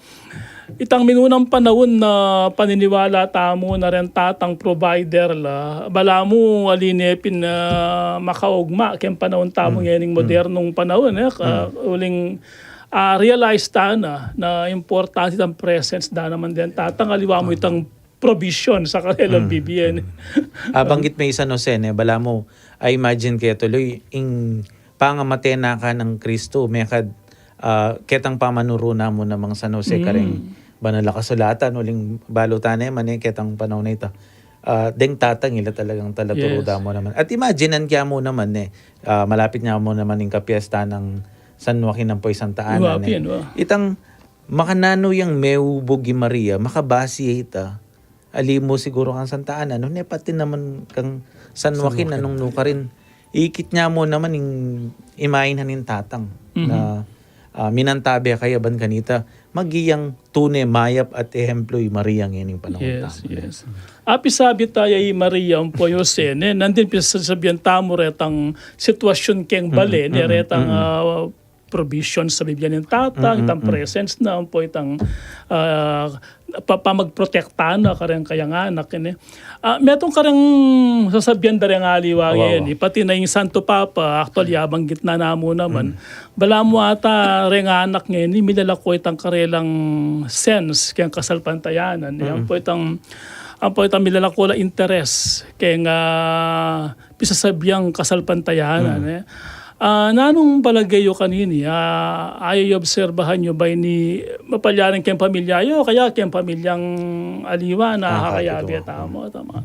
itang minunang panaun na paniniwala tamu na reng tatang provider la, balamu ali ne pin, ah, makaugma keng panaun tamu, mm, ngening, mm, modernong panaun, e. Ka-, mm, uling, ah, realize ta na, na importante itang presence da naman deng tatang, aliwa mu, tama, itang provision sa karelang, mm, bibie, mm. Ah, banggit me i San Jose, ne, balamu, I imagine ke tuloy, ing pangamate na kang Kristo, mekad, ah, ketang pamanuru na mu namang San Jose, mm, kareng Banal a Kasulatan, uling balu ta ne man, e, ketang panaun a ita. Ah, deng tatang ila talagang talaturu, yes, da mu naman. At imagine-an ke mu naman, e, ah, malapit ne mu naman ing kapiesta nang San Joaquin ampo i Santa Ana, ne. Joaquin, wa. Itang makananu yang meubug i Maria, makabasi ita. Ali mu siguru kang Santa Ana, no, ne pati naman kang San Joaquin, San Joaquin, anung nukarin. Ikit ne mu naman ing imahe na ning tatang, mhm, na, ah, minantabe kaya ban kanita, maging tune mayap at ehemplo i Maria ngening panaun, yes, tamu, ne. Yes. Api sabi taya i Maria ampo i Jose, ne, nandin pisasabian tamu retang sitwasyun keng bale, mm, ne, mm, retang, mm, ah, provision sa bibie ning tatang, mm, itang, mm, presence na, ampo itang, ah, pa-, pamagprotekta na kareng kayang anak, ne. Ah, metung kareng sasabian da reng aliwa, wa, wa, ngeni, pati na ing Santo Papa, actually, mm, abanggit na namu naman. Mm. Balamu ata reng anak ngeni, milalako itang karelang sense keng kasalpantayanan, ne. Mm. Ampo itang, ampo itang milalako la interes keng, ah, pisasabiang kasalpantayanan, mm, e. Ah, nanung palage yu kanini? Ah, aya yu obserbahan yu ba ini mapalyaring keng pamilya yu, o kaya keng pamilyang aliwa na, ah, kakayabe, katuwa, tamu, tama.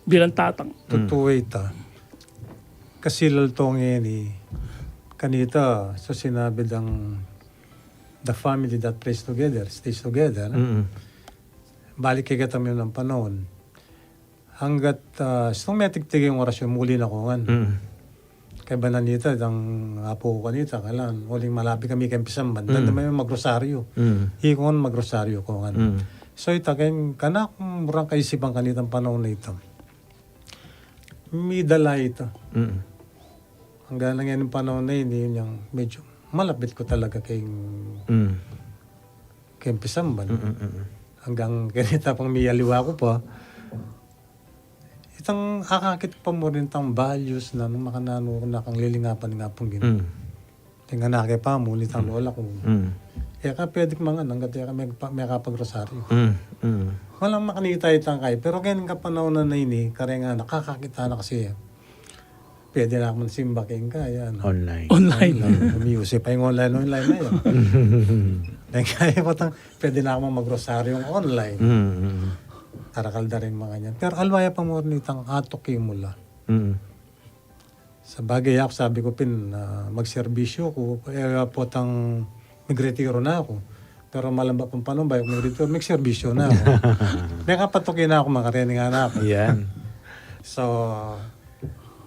Bilang tatang. Mm. Tutu ita. Kasi laltong ini, kanita, sa sinabi dang the family that prays together, stays together. Mm. Balik ke keta minunang panaun. Hanggat, ah, istung metigtig ing orasyon, muli na ku ngan. Mm. Kaya ba nanita, itang apu ku kanita, kailangan, uling malapit kami keng pisamban. Mm. Danda kami magrosaryo. Mm. Iku ngan magrosaryo ku ngan. Mm. So, ita keng, kanaku murang kaisipan kanitang panaun a ita. Midala ita. Mm. Hanggang na ngening panaun a ini, yun yang medyo malapit ku talaga keng, mm, keng pisamban. Mm, mm, mm. Hanggang kanita pang miyaliwa ku pa, itang akakit pa mu rin itang values na nung makananu na kang lilingapan ning Apung Ginu. Mm. Deng anak ke pa mu, nitang, mm, lola ku. Mm. E ka pwede mangan, hanggat e ka mekapa-, mekapagrosaryo. Mm, mm. Walang makanita itang kai. Pero keng kapanaun a ini, kareng anak, akakit na kasi. Pwede na ku man simba keng kaya, ano. Online. Online. Online. Umiuse pa ing online, online na yan. Deng kaya potang, pwede na ku man magrosaryo online. Mm, mm. Karakal da ring makanyan. Pero aliwa ya pa mu rin itang atuki mu la. Mm. Sabagay, aku sabi ku pin, ah, magserbisyo ku, e, potang magretiro na ku. Pero malambat pang panaun, bayu ku magretiro, magserbisyo na ku. Mekapatuki na ku, makareni nga na ku. Yan. So,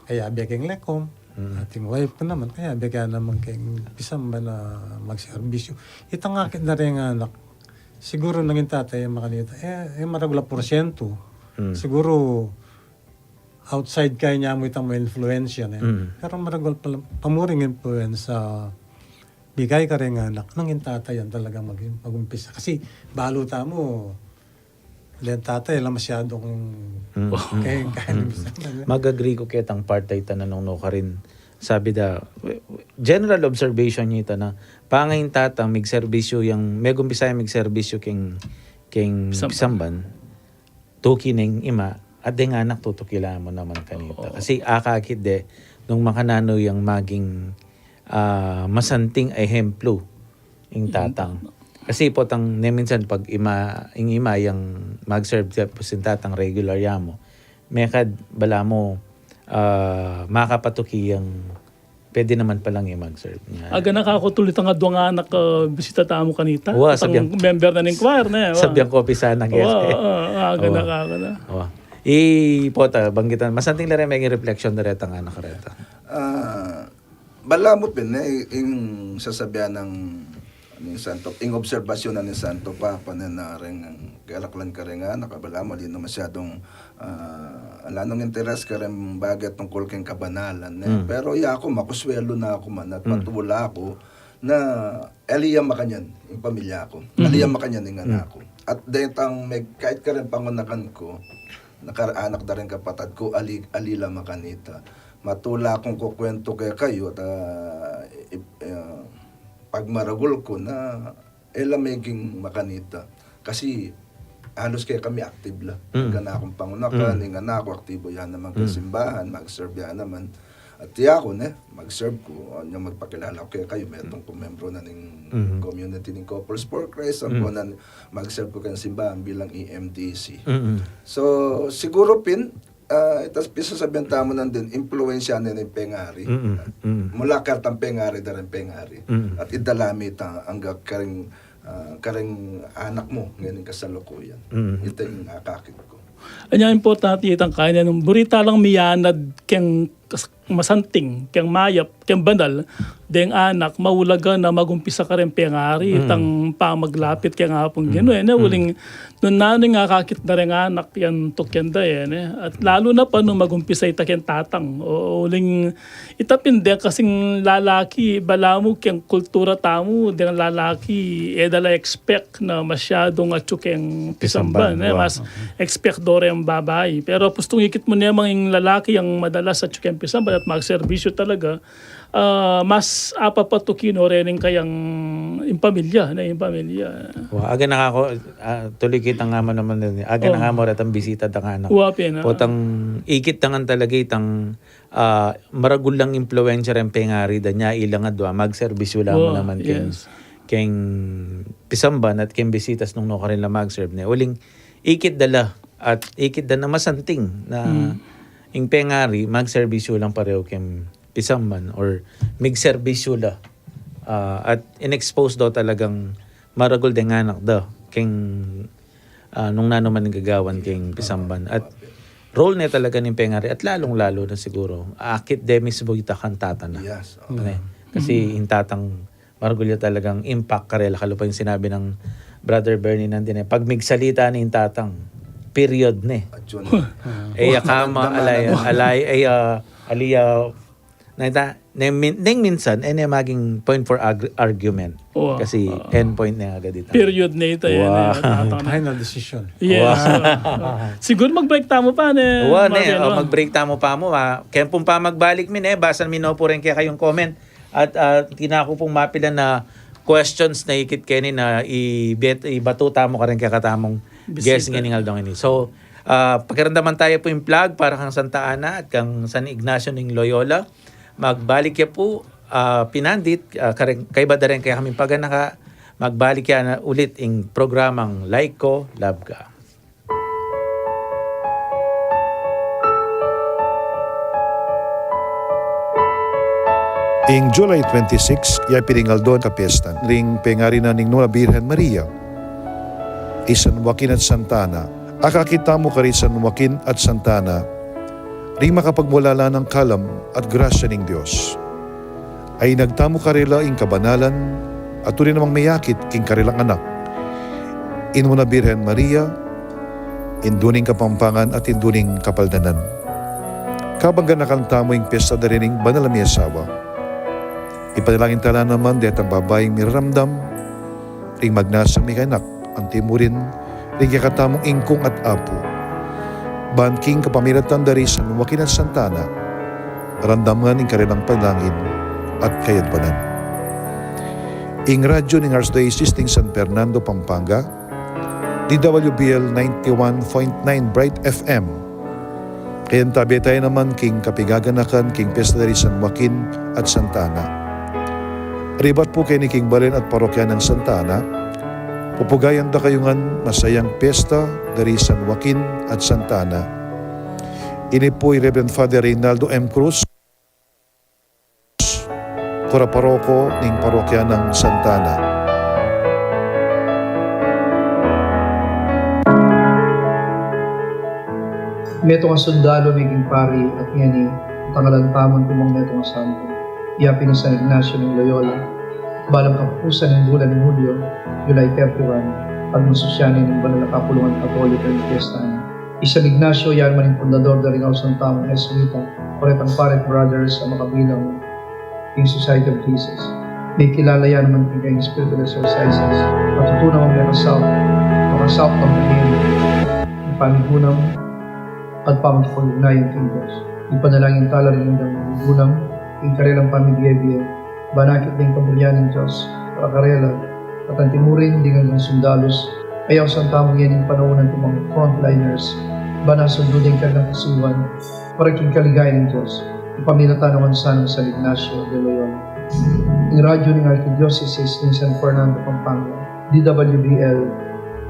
kayabe keng lekom, mm, ating wife ku naman, kayabe ke naman keng pisamban a magserbisyo. Itang akit na reng anak, siguru nung ing tatay, makanita, e, e, maragul a porsyentu. Mm. Siguru, outside kaya nya mu itang mainfluensya, ne? Mm. Pero maragul pa, pa mu ring influensya, bigay kareng anak, nung ing tatay yan talaga mag-, mag-umpisa. Kasi, balu tamu, deng tatay, ala masyadong, mm, kaya, mm, kaya, mm, mag-agree ku ketang part a ita na nung nukarin. Sabi da, general observation yu ita na, pangayang tatang, migserbisyo yang, megumpisa yang migserbisyo keng, keng pisamban. Pisamban. Tuki ne ing ima, at deng anak tutuki la mu naman kanita. Oo. Kasi akakit de, nung makananu yang maging, ah, masanting ehemplo ing tatang. Ing tatang. Kasi potang ne minsan pag ima, ing ima yang mag-serve, tapos ing tatang regular ya mu. Mekad balamu, ah, makapatuki yang Pwede naman palang i-mag-serve. Aga na ka ku tulit ang adwang anak, ah, bisita tamu kanita. Wa, itang sabian, member na ning choir ne, wa. Sabian ku pin sana, guest, wa, eh. Ah, aga na ka ku na. Wa. I pota, banggitan, masanting la rin meging reflection na retang anak reta. Ah, balamu pin, eh, ing sasabian nang ning santo, ing obserbasyun na ning Santo Papa ne, na ring kelaklan kareng anak, balamu ali na masyadung, ah, ala nung interes kareng bage tungkul keng kabanalan, ne? Mm. Pero yaku, makuswelu na ku man, at, mm, matula ku na ali ya makanyan ing pamilya ku, mm, ali ya makanyan ing, mm, anak ku. At detang meg-, kahit kareng pangunakan ku, nakaranak da ring kapatad ku, ali, ali la makanita. Matula kung kukuwentu kekayu, at, ah, ip-, ah, pagmaragul ku na e la meging makanita. Kasi halos kekami active la. Mm. Ing anak kung pangunakan, mm, ing anak ku aktibo ya naman, mm, keng simbahan, mag-serve ya naman. At yaku, ne, mag-serve ku, o, nya magpakilala ku kekayu, metung kung membro na ning, mm, community ning Couples for Christ, mm, ampo na mag-serve ku keng simbahan bilang E M D C. Mm. So, siguro pin, ah, itas pisasabian tamu nandin, impluwensya ne ning pengari. Mm, mm. Mula kartang pengari, da ring pengari. Mm. At idala mi ta angga karing, ah, karing anak mu ngening kasalukuyan. Mm. Ita ing akakit ku. Anya importante itang kaya nung buri ta lang miyanad keng kas-, masanting, keng mayap, keng banal, deng anak, maulaga na mag-umpisa kareng pengari, mm, itang pamaglapit keng Apung, mm, Ginu, e, ne, mm, uling nung nanu ing akakit na reng anak, yan tuken da, e, ne? At lalu na pa nung mag-umpisa ita keng tatang. O, uling, ita pin deng kasing lalaki, balamu keng kultura tamu, deng lalaki, e da la expect na masyadung atyu keng pisamban, pisamban, e, wa. Mas expect do reng babai. Pero pustung ikit mu ne mang ing lalaki yang madalas atyu keng pisamban at magserbisyu talaga, ah, mas apapatuki no reng kayang ing pamilya, ne, ing pamilya. Wa, aga na ka ku, ah, tuloy kita nga man naman din. Aga na ka mu retang bisita da nga, no? Wa pin, ah. Potang ikit da ngan talaga itang, ah, maragul lang impluwensya reng pengari da nya ilang adwa, magserbisyu la mu naman keng, yes, keng pisamban at keng bisitas nung nukarin la mag-serve ne. Uling ikit da la, at ikit da na masanting na, mm, ing pengari, magserbisyu lang pareho keng pisamban or migserbisyu la. Ah, at in-expose do talagang maragul deng anak da keng, ah, nung nanu man ing gagawan keng pisamban. At role ne talaga ning pengari at lalung-lalu na siguro akit de mismu ita kang tata na. Yes, oo. Ne? Kasi, mm, ing tatang maragul ya talagang impact karela, kalupa ing sinabi nang Brother Bernie nandin, e, pag migsalita ne ing tatang, period ne. Atyu ne. E ya kama, alay, alay, e ya, ali ya, na ita, neng min-, neng minsan, e ne maging point for arg-, argument. Wa. Kasi, wa, end point ne agad ita. Period ne ita, yan, wa, e, tatang. Final decision. Yes. Wa. Wa. Siguro mag-break tamu pa, ne? Wa, ne, Marvin, o, wa, mag-break tamu pa mu, a. Keng pung pamagbalik mi, ne, basan mi no pu reng kekayung comment. At, ah, tinaku pung mapilan na questions na ikit keni na ibet-, ibatu tamu kareng kekatamung guest, bisita, ngening aldo ngeni. So, ah, pakiramdaman taya pu ing flag para kang Santa Ana at kang San Ignacio ning Loyola. Magbalik ya pu, ah, pinandit, ah, kareng, kaybat da reng kekaming paganaka, magbalik ya na ulit ing programang Like Ko, Love Ka. Ing July twenty-six, ya pin ing aldo ning kapiestan ring pengari na ning Nuan a Birhen Maria, i San Joaquin at Santa Ana. Akakit tamu kari San Joaquin at Santa Ana ring makapagmulalang kalam at grasya ning Dios. Ainag tamu karela ing kabanalan, a tune namang miyakit king karelang anak, i Nuan a Birhen Maria, Indu ning Kapampangan at Indu ning Kapaldanan. Kabang ganakan tamu ing piesta da ring banal a miyasawa, ipanalangin tala naman detang babaing miraramdam ring magnasang mikaanak, anti mu rin ring kekatamung Ingkung at Apu. Ban king kapamilatan da ri San Joaquin at Santa Ana, ramdaman ing karelang panalangin at kayadwanan. Ing radyo ning Archdiocese ning San Fernando, Pampanga, D W B L ninety-one point nine Bright F M. Kayantabe taya naman king kapigaganakan king piesta da ri San Joaquin at Santa Ana. Ribat pu keni king balen at parokya nang Santa Ana, pupugayan da kayu ngan masayang piesta da ri San Joaquin at Santa Ana. Ini pu i Reverend Father Reynaldo M. Cruz, Kura paroko ning parokya nang Santa Ana. Metung a sundalu, meging pari, at ngeni, tangalan tamu ing tumang metung a santo. Iya pin i San Ignacio ning Loyola. Balang kapupusan ning bulan ning Hulyo, July thirty-one, pagmasusyan ning banal a kapulungan Katoliko ing piyesta na. I San Ignacio, iya naman ing fundador da ring ausan tamung Jesuita, o retang Pare Brothers a makabilang king Society of Jesus. Mikilala ya naman king kayang spiritual exercises. Matutu namang mekasaup, makasaup kang pamimigay king pamigunam at pakikipag-ugnayan king Dios. Ipanalangin tala ring anggang mamigunam king karelang pamibie-bie, ba nakit da ing kaburian ning Dios para karela, at antimurin ding anggang sundalus a ausan tamu ngening panaun, antimong frontliners, ba nasundu da ing karelang kasuhan para king kaligayan ning Dios, ipamilatan na ngan sana nang San Ignacio de Loyola. Ing radyu ning Arkidiosesis ning San Fernando, Pampanga, D W B L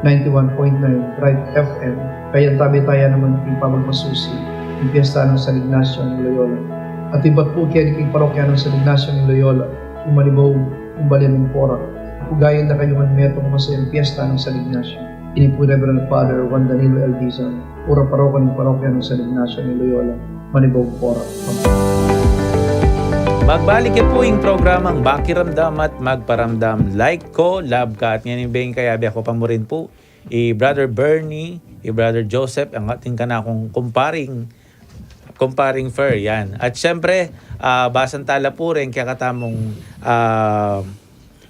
ninety-one point nine Bright F M, kayang tabe taya naman king pamagmasusi ing piyesta nang San Ignacio ning Loyola. At ibat pu keni king parokya nang San Ignacio ning Loyola, ing Manibaug, ing Balen ning Porac, ugayan da kayu ngan metung a masayang piyesta nang San Ignacio. Ini pu i Reverend Father Juan Danilo L. Dizon, kura paroko ning parokya nang San Ignacio ning Loyola, Manibaug, Porac, Pampanga. Magbalik ya pu ing programang Pakiramdam at Magparamdam. Like ko, love ka, at ngeni beng kayabe ku pa mu rin pu i Brother Bernie, i Brother Joseph, ang ating kanakung kumparing, kumparing Fer, yan. At siyempre, ah, basan tala pu rin kekatamung, ah,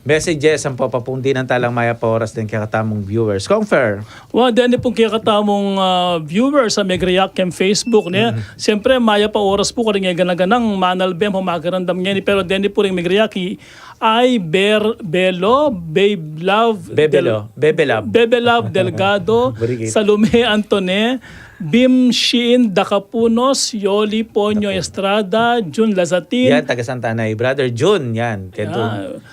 messages ampo papundinan talang mayap a oras deng kekatamung viewers. Kong Fer. Wa, deni pung kekatamung, ah, viewers a megreact keng Facebook, ne? Siyempre, mayap a oras pu karing e gana-ganang manalbe, makiramdam ngeni, pero deni pu ring megreact, i Ay Ber-, Belo, Babe Love Del-, Bebelo, Bebelab. Bebelab Delgado, Salome Antone, Bim Shiin Dakapunos, Yoli Ponyo Estrada, Jun Lazatin. Yan, taga Santa Ana, Brother Jun, yan. Kento.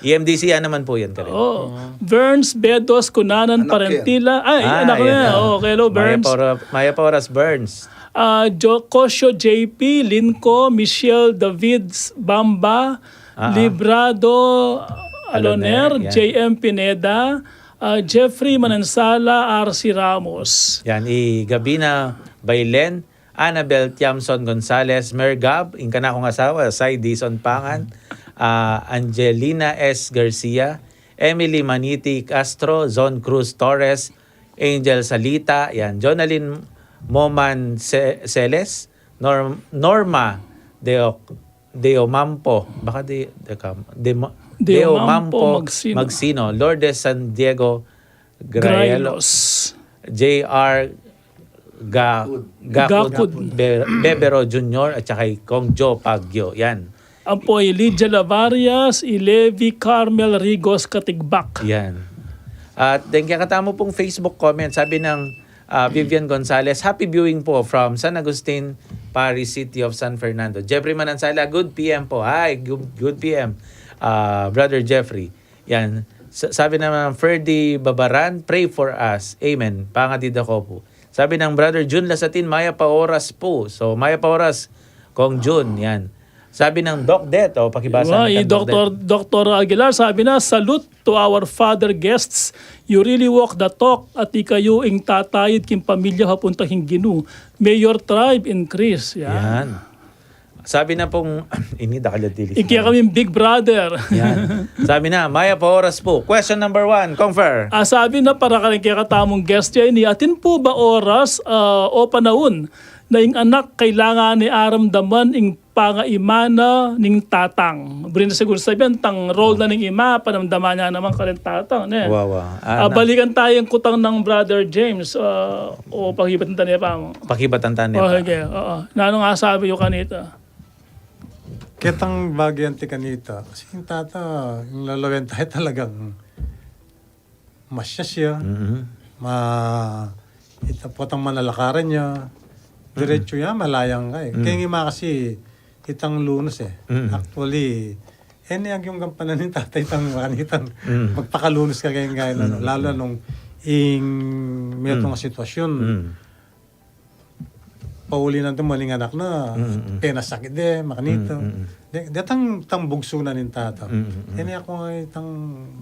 E M D C yan naman po yan, kare. Oh. Verns Bedos Kunanan Parentila. Ay, anak niya. Oh, hello, Verns. Maya pa oras, Verns. Ah, Jo-, Kosyo J P, Linco, Michelle Davids Bamba, Librado Aloner, J M Pineda, ah, Jeffrey Manansala, R C Ramos. Yan, i Gabina Bailen, Annabel Tiamson Gonzalez, Mer Gab, ing kanakung asawa, Sai Dizon Pangan, ah, Angelina S Garcia, Emily Maniti Castro, Zon Cruz Torres, Angel Salita, yan, Jonalyn Moman Ce-, Celes, Norm-, Norma Deo-, Deomampo, baka de, de, Dema-, Deomampo Deomampo Magsino. Magsino, Lourdes San Diego Graelos. Graelos. J R Ga-, Gakud. Gakud. Be-, Bebero Junior at saka i Kong Joe Pagyo. Yan. Ampo i Lydia Lavarias, i Levi Carmel Rigos Katigbak. Yan. At deng kekatamu pung Facebook comment, sabi ng, ah, Vivian Gonzalez, "Happy viewing po from San Agustin Parish, City of San Fernando." Jeffrey Manansala, "Good P M po." Ay, good, good P M, ah, Brother Jeffrey. Yan. Sa-, sabi naman ng Ferdy Babaran, "Pray for us." Amen. Pangadi da ko po. Sabi ng Brother Jun Lasatin, "Mayap a oras po." So, mayap a oras, Kong Jun. Yan. Sabi ng Doc Det, o, pakibasa Wa, natin, i Doc Det. Doktor, Doktor Aguilar, sabi na, "Salute to our father guests. You really walk the talk. At ikayu ing tatayid king pamilya papunta king Ginu. May your tribe increase." Yan. Yan. Sabi na pong, ini, dakal a dilis. Ikya na. Kaming Big Brother. Yan. Sabi na, "Mayap a oras po." Question number one, Kong Fer. Ah, sabi na para karing kekatamung guest ya ini, atin po ba oras, ah, o panaun na ing anak kailangan ne aramdaman ing pangaima na ning tatang? Buri na siguru sabian, tang role na ning ima, panamdaman na naman karing tatang, ne? Wa, wa. Ah, Ah, na- balikan tayu ing kutang nang Brother James, ah, o pakibatan tane pa mo. Pakibatan tane pa. Oh, sige, oo. Nanung asabi yu kanita? Ketang bagay anti kanita, kasi ing tata, ing lalawen tayu talagang masyas ya, Mm-hmm. ma-, ita potang manalakaran ya, diretso ya, malayang ka e. Mm. Kaya nga kasi, itang lunus e. Mm. Actually, e ne agyung gampanan ning tata itang, itang Mm. magpakalunus ka kaya nga, ano, Mm. lalo nung ing metung Mm. a sitwasyon. Mm. pauli na ning anak na, mm, mm, penasakit de, makanita. Mm, mm, mm. De, detang, tang bugsu na ning tata. Mm, mm, mm. Ini aku nga itang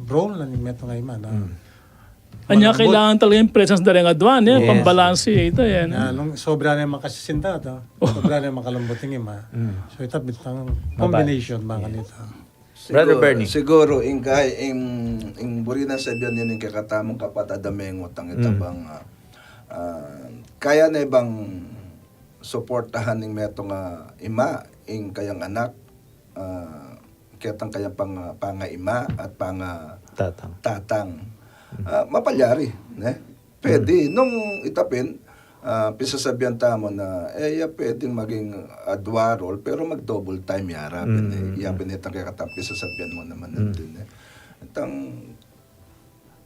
role na ning metung a ima na. Mm. Anya, malambut. Kailangan talaga ing presence da reng adwa, e? Yes. Pambalansi ita, e, no? Na, nung sobra na ing makasisin tata, oh, sobra na ing makalambut ing ima. Mm. So, ita bitang combination, makanita. Brother Bernie. Siguru, ing kay, ing, ing buri nang sabian ning kekatamung kapatad a mengutang ita bang, ah, ah, kaya ne bang suportahan ning metung a ima ing kayang anak, ah, ketang kayang pang-, pangaima at panga-, tatang. Tatang. Ah, mapalyari, ne? Pwede. Nung ita pin, ah, pisasabian tamu na, e, ya pwedeng maging, ah, dual role, pero mag-double time ya pin, e. Ya pin itang kekatang pisasabian mu naman nandun, e. Itang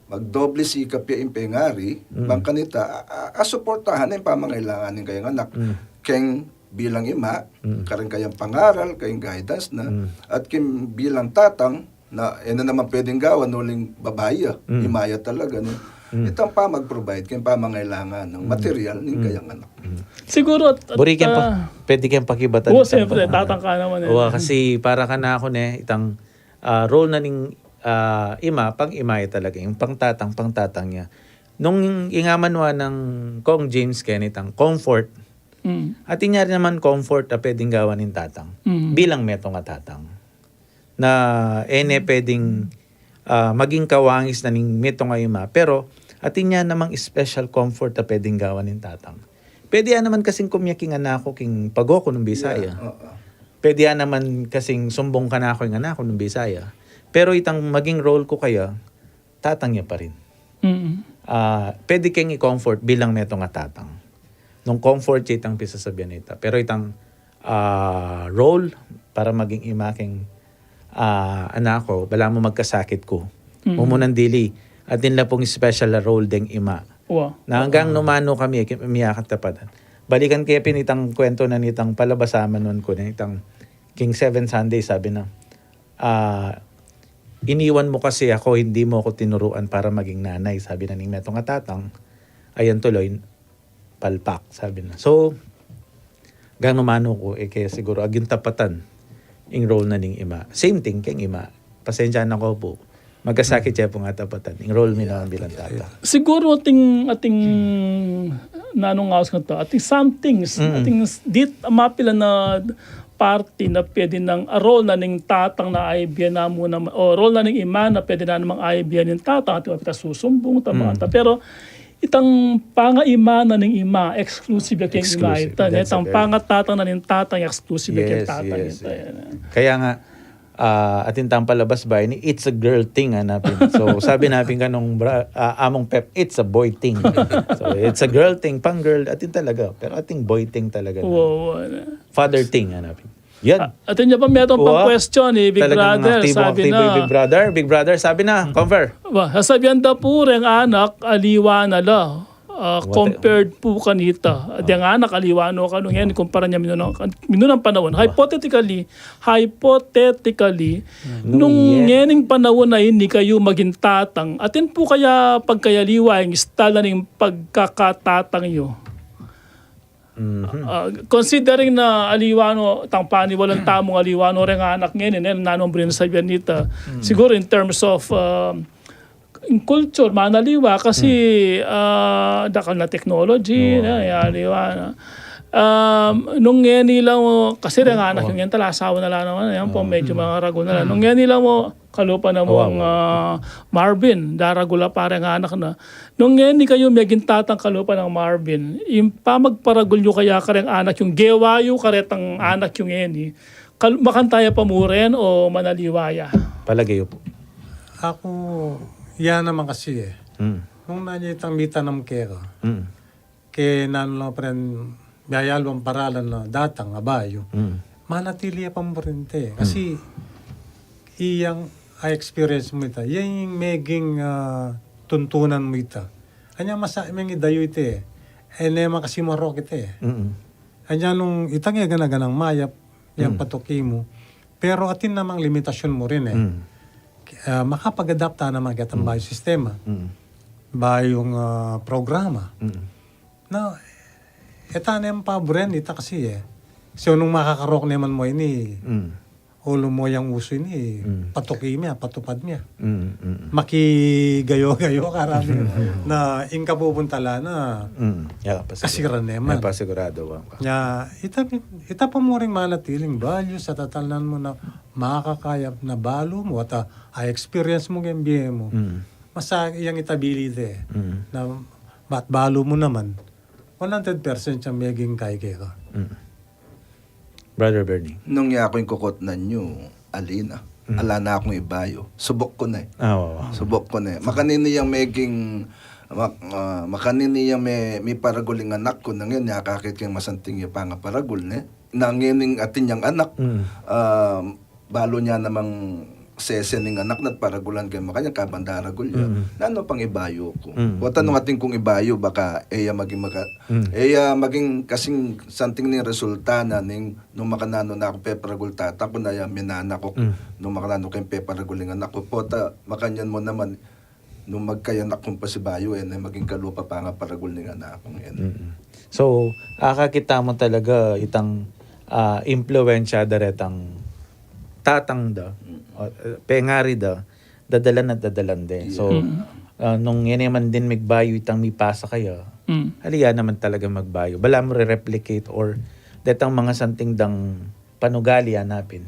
magdoble sikap ya ing pengari, bang kanita, a, a, asuportahan na ing pamangailangan ning kayang anak. Keng bilang ima, kareng kayang pangaral, kayang guidance na, at keng bilang tatang, na, e na naman pwedeng gawan, uling babai ya, ima ya talaga, no? Itang pamag-provide keng pamangailangan ning material ning kayang anak. Siguro at, at, buri keng pa-, ah, pwede keng pakibatan. Oo, itang siyempre, pa-, tatang ka naman, e. Oo, kasi para kanaku, ne, itang, ah, role na ning, ah, ima, pang-ima ya talaga. Ing pang-tatang, pang-tatang ya. Nung ing-, ingaman wa nang Kong James keni itang comfort, atin ya rin naman comfort a pwedeng gawan ning tatang. Bilang metung a tatang. Na, e ne pwedeng, ah, maging kawangis na ning metung a ima, pero atin ya namang special comfort a pwedeng gawan ning tatang. Pwede ya naman kasing kumyak ing anak ku king pago ku nung Bisaya. Yeah, oo. Pwede ya naman kasing sumbung kanaku ing anak ku nung Bisaya. Pero itang maging role ku kaya, tatang ya pa rin. Ah, pwede keng i-comfort bilang metung a tatang. Nung comfort ya itang pisasabian na ita. Pero itang, ah, role para maging ima keng, ah, anak ku, balamu magkasakit ku. Mumunang dili, atin la pung special a role deng ima. Wa. Na anggang nu manu kami, ki-, miyakatapatan. Balikan ke pin itang kwento na nitang palabas a manuan ku na itang king Seven Sunday, sabi na, ah, "Iniwan mo kasi ako, hindi mo ako tinuruan para maging nanay," sabi na ning metung a tatang. Ayan tuloy, palpak, sabi na. So, anggang nu manu ku, e ke siguro aging tapatan ing role na ning ima. Same thing keng ima. Pasensya na ku pu. Magkasakit ya pung atapatan. Ing role mi naman bilang tata. Siguro ating, ating nanung aus nga to, ating some things, ating s-, dit mapilan a parti na pwede nang a role na ning tatang na aibie na mu naman, o role na ning ima na pwede na namang aibie ning tatang, ating mapita susumbung, tama ata. Pero itang pangaima na ning ima, exclusive ya keng ima ita, ne? Itang pangatatang na ning tatang, exclusive ya keng tatang ita, ne? Kaya nga, ah, atin tang palabas ba ini, "It's a girl thing," ana pin. So, sabi na pin kanung bra-, ah, Among Pep, "It's a boy thing." So, it's a girl thing, pang girl, atin talaga. Pero atin boy thing talaga na. Wa, wa, ne? Father thing, ana pin. Yan. A-, atin ya pa, metung pang question, e, Big Brother, sabi na. Talagang aktibo, aktibo, Big Brother. Big Brother, sabi na, Confer. Wa, sasabian da pu reng anak, aliwa na la, ah, compared pu kanita. Deng anak, aliwa no kanu ngeni, kumpara ne minunang, minunang panaun. Hypothetically, hypothetically, nung ngening panaun a ini kayu maging tatang, atin pu kaya pagkayaliwa ing style na ning pagkakatatang yu? Ah, considering na aliwa no, tang paniwalan tamung aliwa no reng anak ngeni, ne, nanung buri nang sabian nita. Siguro in terms of, ah, in culture, manaliwa kasi, ah, dakal na technology, ne, aliwa na. Um, nung ngeni la mu, kasi reng anak yu ngeni talasawa na la naman, yan po, medyo maragul na la. Nung ngeni la mu, kalupa na mung, ah, Marvin, daragul la pa reng anak na. Nung ngeni kayu meging tatang kalupa nang Marvin, ing pamagparagul yu kaya kareng anak yung gewa yu karetang anak yung ngeni, kal-, makanta ya pa mu rin o manaliwa ya? Palage yu pu. Aku, ya naman kasi e. Nung nanu itang mitanam keka, ke nanu la pa rin, biaya lu ang paralan na datang, abayu. Manatili ya pa mu rin te. Kasi, iyang, a experience mu ita. Yang meging, ah, tuntunan mu ita. Anya masa, meng idayu ita e. E ne makasimarok ita e. Anya nung itang e gana-ganang mayap, yang patuki mu. Pero atin namang limitasyun mu rin e. Ah, makapag-adapt ta naman ketang bayung sistema. Bayung, ah, programa. Na, E ta ne paburen, ita kasi e. So nung makakarok ne man mu ini, mm, ulu mu yang usu ini, mm, patuki mi ya, patupad mi ya. Mm, mm, mm. Makigayo-gayo karami na ing kapupuntalan na, mm, ya, pasigurado, kasiran ne man. Ya, pasigurado, wa. Ya, ita, ita pa mu ring manatiling values a tatalnan mu na makakaya na balu mu, at a, a experience mu keng bie mu. Mm. Masa yang ita bili de, mm, na mat balu mu naman, one hundred percent yang meging kai keka. Mm. Brother Bernie. Nung yaku ing kukutnan yu, ali na. Mm. Ala na kung ibayu. Subuk ku na e. Ah, wa, wa. Subuk ku na e. Makanini yang meging, mak-, ah, makanini yang me-, miparagul ing anak ku, nung yan, akakit keng masanting ya pangaparagul, ne? Nung yan ing atin yang anak, mm, ah, balu ne namang sese ning anak na at paragulan ke makanyan, kabang daragul ya. Mm. Nanu pang ibayu ku? Mm. Pota nung atin kung ibayu, baka e ya maging maka-, mm, e ya maging kasing santing ning resulta na ning nung makananu na ku peparagul tata ku na ya minana ku, mm, nung makananu keng peparagul ing anak ku. Pota makanyan mu naman, nung magkayanak kung pasibayu, e na maging kalupa pangaparagul ning anak kung yan. Mm. So, akakita mu talaga itang, ah, impluwensya da retang tatang da, mm, o, eh, pengari da, dadalan at dadalan de. Yeah. So, mm, ah, nung yan naman din magbayu itang mipasa kaya, mm, ali ya naman talaga magbayu. Bala mu re-replicate or detang mga santing dang panugali, anapin.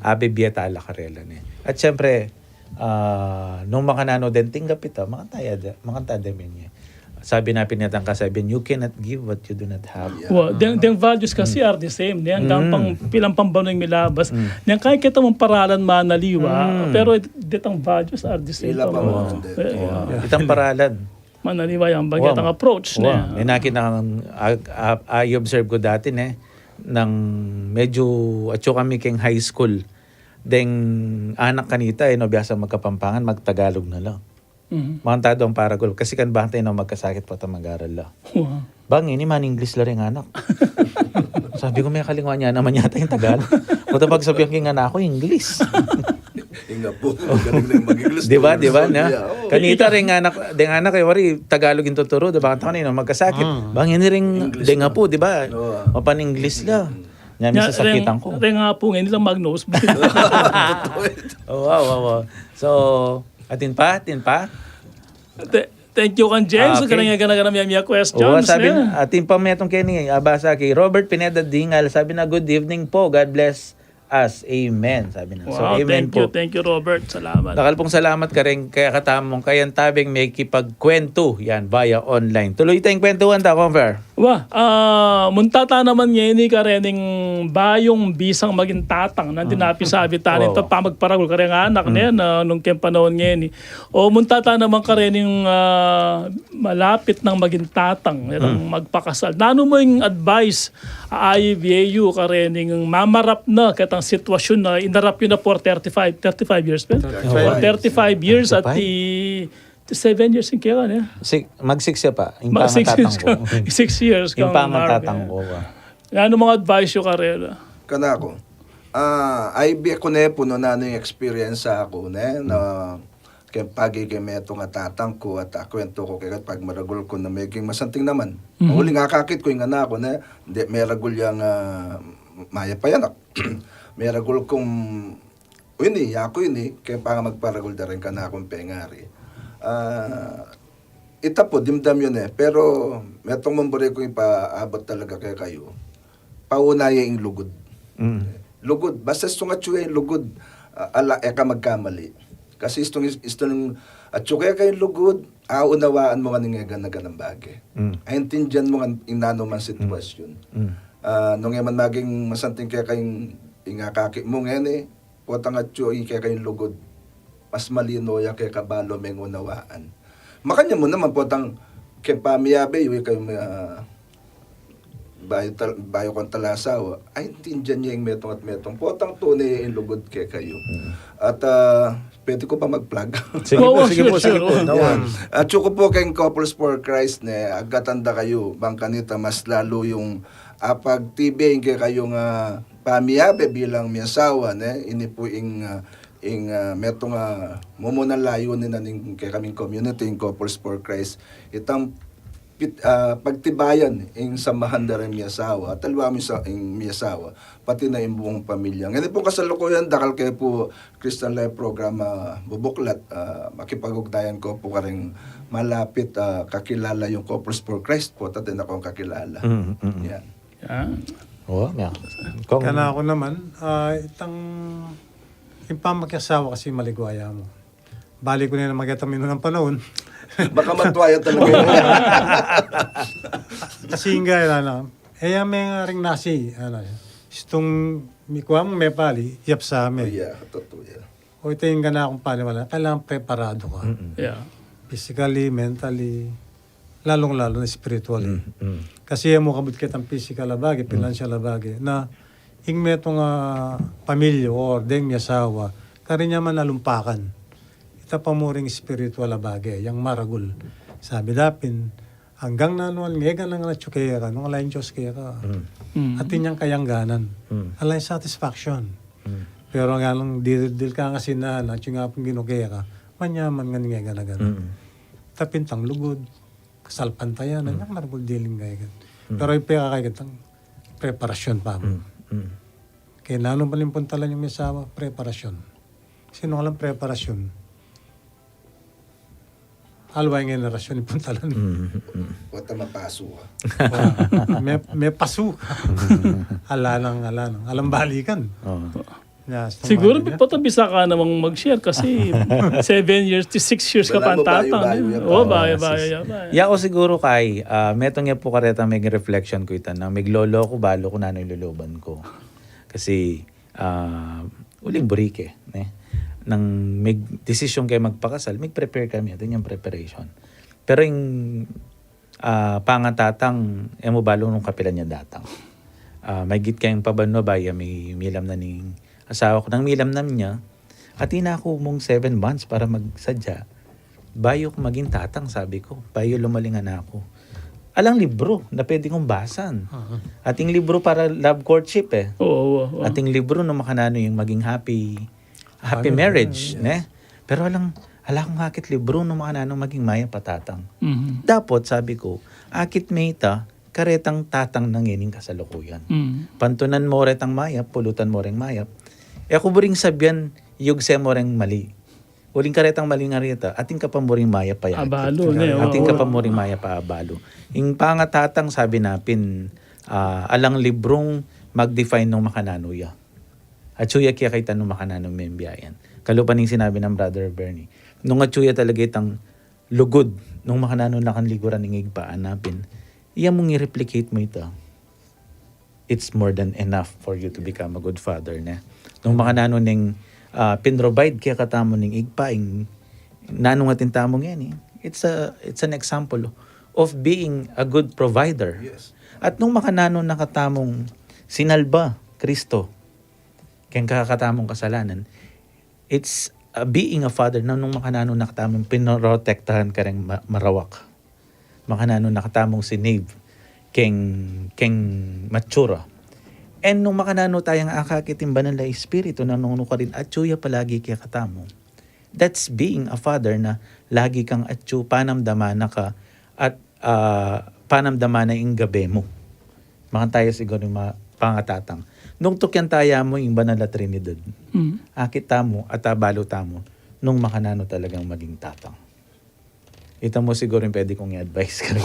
Abe bie tala karela ne. At siyempre, ah, nung makananu den tinggap ita, makanta ya da, makanta da men ye. Sabi na pin itang kasabian, "You cannot give what you do not have." Yeah. Wa, deng, deng values kasi, mm, are the same. Neng, mm, pang, pilang pambanua ing milabas. Mm. Neng, kaya kita mung paralan manaliwa, mm, pero detang values are the same. Ila pa pa mo. Wa. Eh, wa. Yeah. Itang paralan. Manaliwa yang bagay, wa, itang approach wa, ne. May nakita kang a-, a-, a-, i-observe ku dati ne, nang medyo atyu kami keng high school. Deng anak kanita, e no biasa magkapampangan, magtagalog na la. Mhm. Makanta dang paragul, kasi kan bata, e no magkasakit pota mag-aral la. Wa. Bang ini man-English la ring anak. Sabi ku, mekalinguan ya naman yata ing Tagalog. Pota pagsabian king anak ku, English. Ing apu, galing na ing mag-English. Di ba, di ba, na? Yeah, oo. Kanita ring anak, deng anak, e, wari, Tagalog ing tuturu, di ba? Kanita kanina, magkasakit. Ah. Bang ini ring English deng na. Apu, di ba? Oo. Mapan-English la. Mm. Nya, nya, minsan sakitan ku. Ring apu, ngayon lang mag-nosebleed. Totoo ito. Oo, oo, oo. So, atin pa, atin pa? Te-, thank you kang James. Ah, okay. Kareng gana-gana miyang, miyang questions, oo, sabi ne. Atin pa metung keni, abasa keng Robert Pineda Dingal, sabi na, "Good evening po, God bless us." Amen, sabi na. So, wow, amen po. Thank you, thank you, Robert. Salamat. Dakal pung salamat kareng kekatamung kayantabeng mekipagkwentu yan via online. Tuloy tayang kwentuhan ta, Confer. Wa, ah, munta ta naman ngeni karening bayung bisang maging tatang, nang, mm, tinapi sabi ta, wa, ning wa, pamagparagul kareng anak, mm, ne, na nung keng panaun ngeni. O munta ta naman karening, ah, malapit nang maging tatang, itang, mm, magpakasal. Nanu mu ing advice a ibie yu karening mamarap na ketang sitwasyun a inarap yu na for thirty-five, thirty-five years pa? Thirty-five. For thirty-five years at thirty-five? Seven years ing keka, ne? Six, mag-six ya pa. Mag-six years ka. Six years kang married. Ing pangatatang ku, wa. Nanu mang advice yu karela? Kanaku, ah, ibie ku ne pu nung nanu ing experience ku, ne? Na, keng pagi keng metung a tatang ku at akwentu ku keka pagmaragul ku na meging masanting naman. Mhm. Uling akakit ku ing anak ku, ne? De, meragul yang, ah, mayap a anak. Meragul kung ini, yaku ini, keng pangamagparagul da ring kanakung pengari. Ah, ita pu, dimdam yu ne, pero metung mung buri kung ipaabut talaga kekayu. Pauna ya ing lugud. Mm. Lugud, basta istung atyu ya ing lugud, ah, ala, e ka magkamali. Kasi istung, istung atyu keka ing lugud, aunawaan mu ngan ing e gana-ganang bage. Mm. Aintindian mu ngan ing nanu mang sitwasyun. Mm. Ah, nung e man maging masanting keka ing, ing akakit mu ngeni, potang atyu ing keka ing lugud, mas malino ya keka balu meng unawaan. Makanyan mu naman potang keng pamiyabe yu, ika ing, ah, bayu tal-, bayu kang talasawa, aintindian ya ing metung at metung. Potang tune ya ing lugud kekayu. Mm. At, ah, pwede ku pa mag-plug? Sige pu, oo, sige pu, sure, sige pu. Sure. Yan. Atyu ku pu keng Couples for Christ, ne, agatan da kayu, bang kanita mas lalu yung apagtibe ing kekayung pamiyabe bilang miasawa, ne, ini pu ing, ah, ing, ah, metung a mumunang layunin na ning kekaming community, ing Couples for Christ. Itang pit-, ah, pagtibayan ing samahan da ring miyasawa, at aliwa mu sa ing miyasawa, pati na ing buong pamilya. Ngeni pung kasalukuyan, dakal ke pu Christian Life Program, ah, bubuklat, ah, makipag-ugnayan ko pu karing malapit, ah, kakilala yung Couples for Christ pu, at atin akong kakilala. Mm, mm. Yan. Yan. O, ya. Kung Kanaku naman, ah, itang, ing pamakiasawa kasi maligwaya mu. Bali ku ne na maketa minunang panaun. Baka matwa ya talaga yun. Kasi nga, ala na, e ya me nga ring nasi, ala, istung mikwa mu me pali, yap sa me. O, ya, totoo ya. O, ita ing kanakung paniwala, kailangan preparadu ka. Mm-mm. Yeah. Physically, mentally, lalung-lalu na spiritually. Mm, mm. Kasi e mu kabud ketang physical a bage, mm, financial a bage, na ing metung a pamilya or deng miyasawa, karin ya man alumpakan. Ita pa mu ring spiritual a bage, yang maragul. Sabi da pin, anggang nanu ing ngega nang atyu keka, nung ala ing Dios keka. Mm. Mm. Atin yang kayangganan. Mm. Ala ing satisfaction. Mm. Pero anggang dil-dil ka nga sinabi, atyu nga pung ginu keka, manyaman ngan ngega na gana. Mm. Tapin tang lugud, kasalpantayanan, mm, yang maragul diling kaya kan. Mm. Pero ing pekakaitan, preparasyon pa mu. Mm, mm. Kaya nanu pa rin puntalan yung miyasawa, preparasyon. Kasi nung alang preparasyon, aliwa ing henerasyon ing puntalan. Mm, mm. Pota mapasu ka. Wa, me, me pasu. Ala nang, ala nang. Alang balikan. Oo. Ya, siguro, pota bisa ka namang mag-share kasi seven years to six years ka pa tatang. Wala mo, bayu-bayu ya pa. O, bayu-bayu ya pa. Ya, o siguro kay, ah, metung ya pu karetang meging reflection ku ita na meglolo ku, balu ku nanu ing loloban ku. Kasi, ah, uling buri ke, ne? Nang megdesisyon ke magpakasal, meg-prepare kami, atin yang preparation. Pero ing ah, pangatatang, e mu balu nung kapilan ya datang. Ah, maigit kayang pabanua bayu ya mi-, milamnan ning asawa ku. Nang milamnan ya, atin na ku mung seven months para magsadya. Bayu ku maging tatang, sabi ku. Bayu lumalingan na ku. Alang libru na pwede kung basan. Aha. Ating libru para love courtship, e. Oo, oo, oo. Ating libru nung makananu ing maging happy, happy marriage, ne? Pero alang, ala kung akit libru nung makananu maging mayap a tatang. Mhm. Dapot, sabi ku, akit me ita karetang tatang na ngening kasalukuyan. Mm. Pantunan mo retang mayap, pulutan mo reng mayap. E ku buring sabian, yugse mo reng mali. Uling karetang mali nga reta, atin ka pa muring mayap a yakit. Abalu, ne, atin ka pa muring mayap a abalu. Ing pangatatang, sabi na pin, ah, alang librung mag-define nung makananu ya. Atyu ya kekaytan nung makananu me ing biayan. Kalupa ning sinabi nang Brother Bernie. Nung atyu ya talaga itang lugud, nung makananu na kang liguran ing Ibpa, anapin, iya mung i-replicate mu ita. It's more than enough for you to become a good father, ne? Nung makananu ning, ah, pinrovide kekatamu ning Ibpa, ing nanung atin tamu ngeni, it's a, it's an example of being a good provider. Yes. At nung makananu na katamung sinalba Kristo keng kakatamung kasalanan, it's, uh, being a father na nung makananu na katamung pinoprotektahan kareng ma-, marawak. Makananu na katamung sinave keng, keng matsura. And nung makananu tayang akakit ing Banal a Espiritu na nung nukarin atyu ya palagi kekatamu. That's being a father na lagi kang atyu, panamdaman na ka, at, ah, panamdaman na ing gabe mu. Makanta ya siguru ing ma-, pangatatang. Nung tukyan taya mu ing Banal a Trinidad, mm, akit tamu at abalu tamu nung makananu talagang maging tatang. Ita mu siguru ing pwede kung i-advise karin.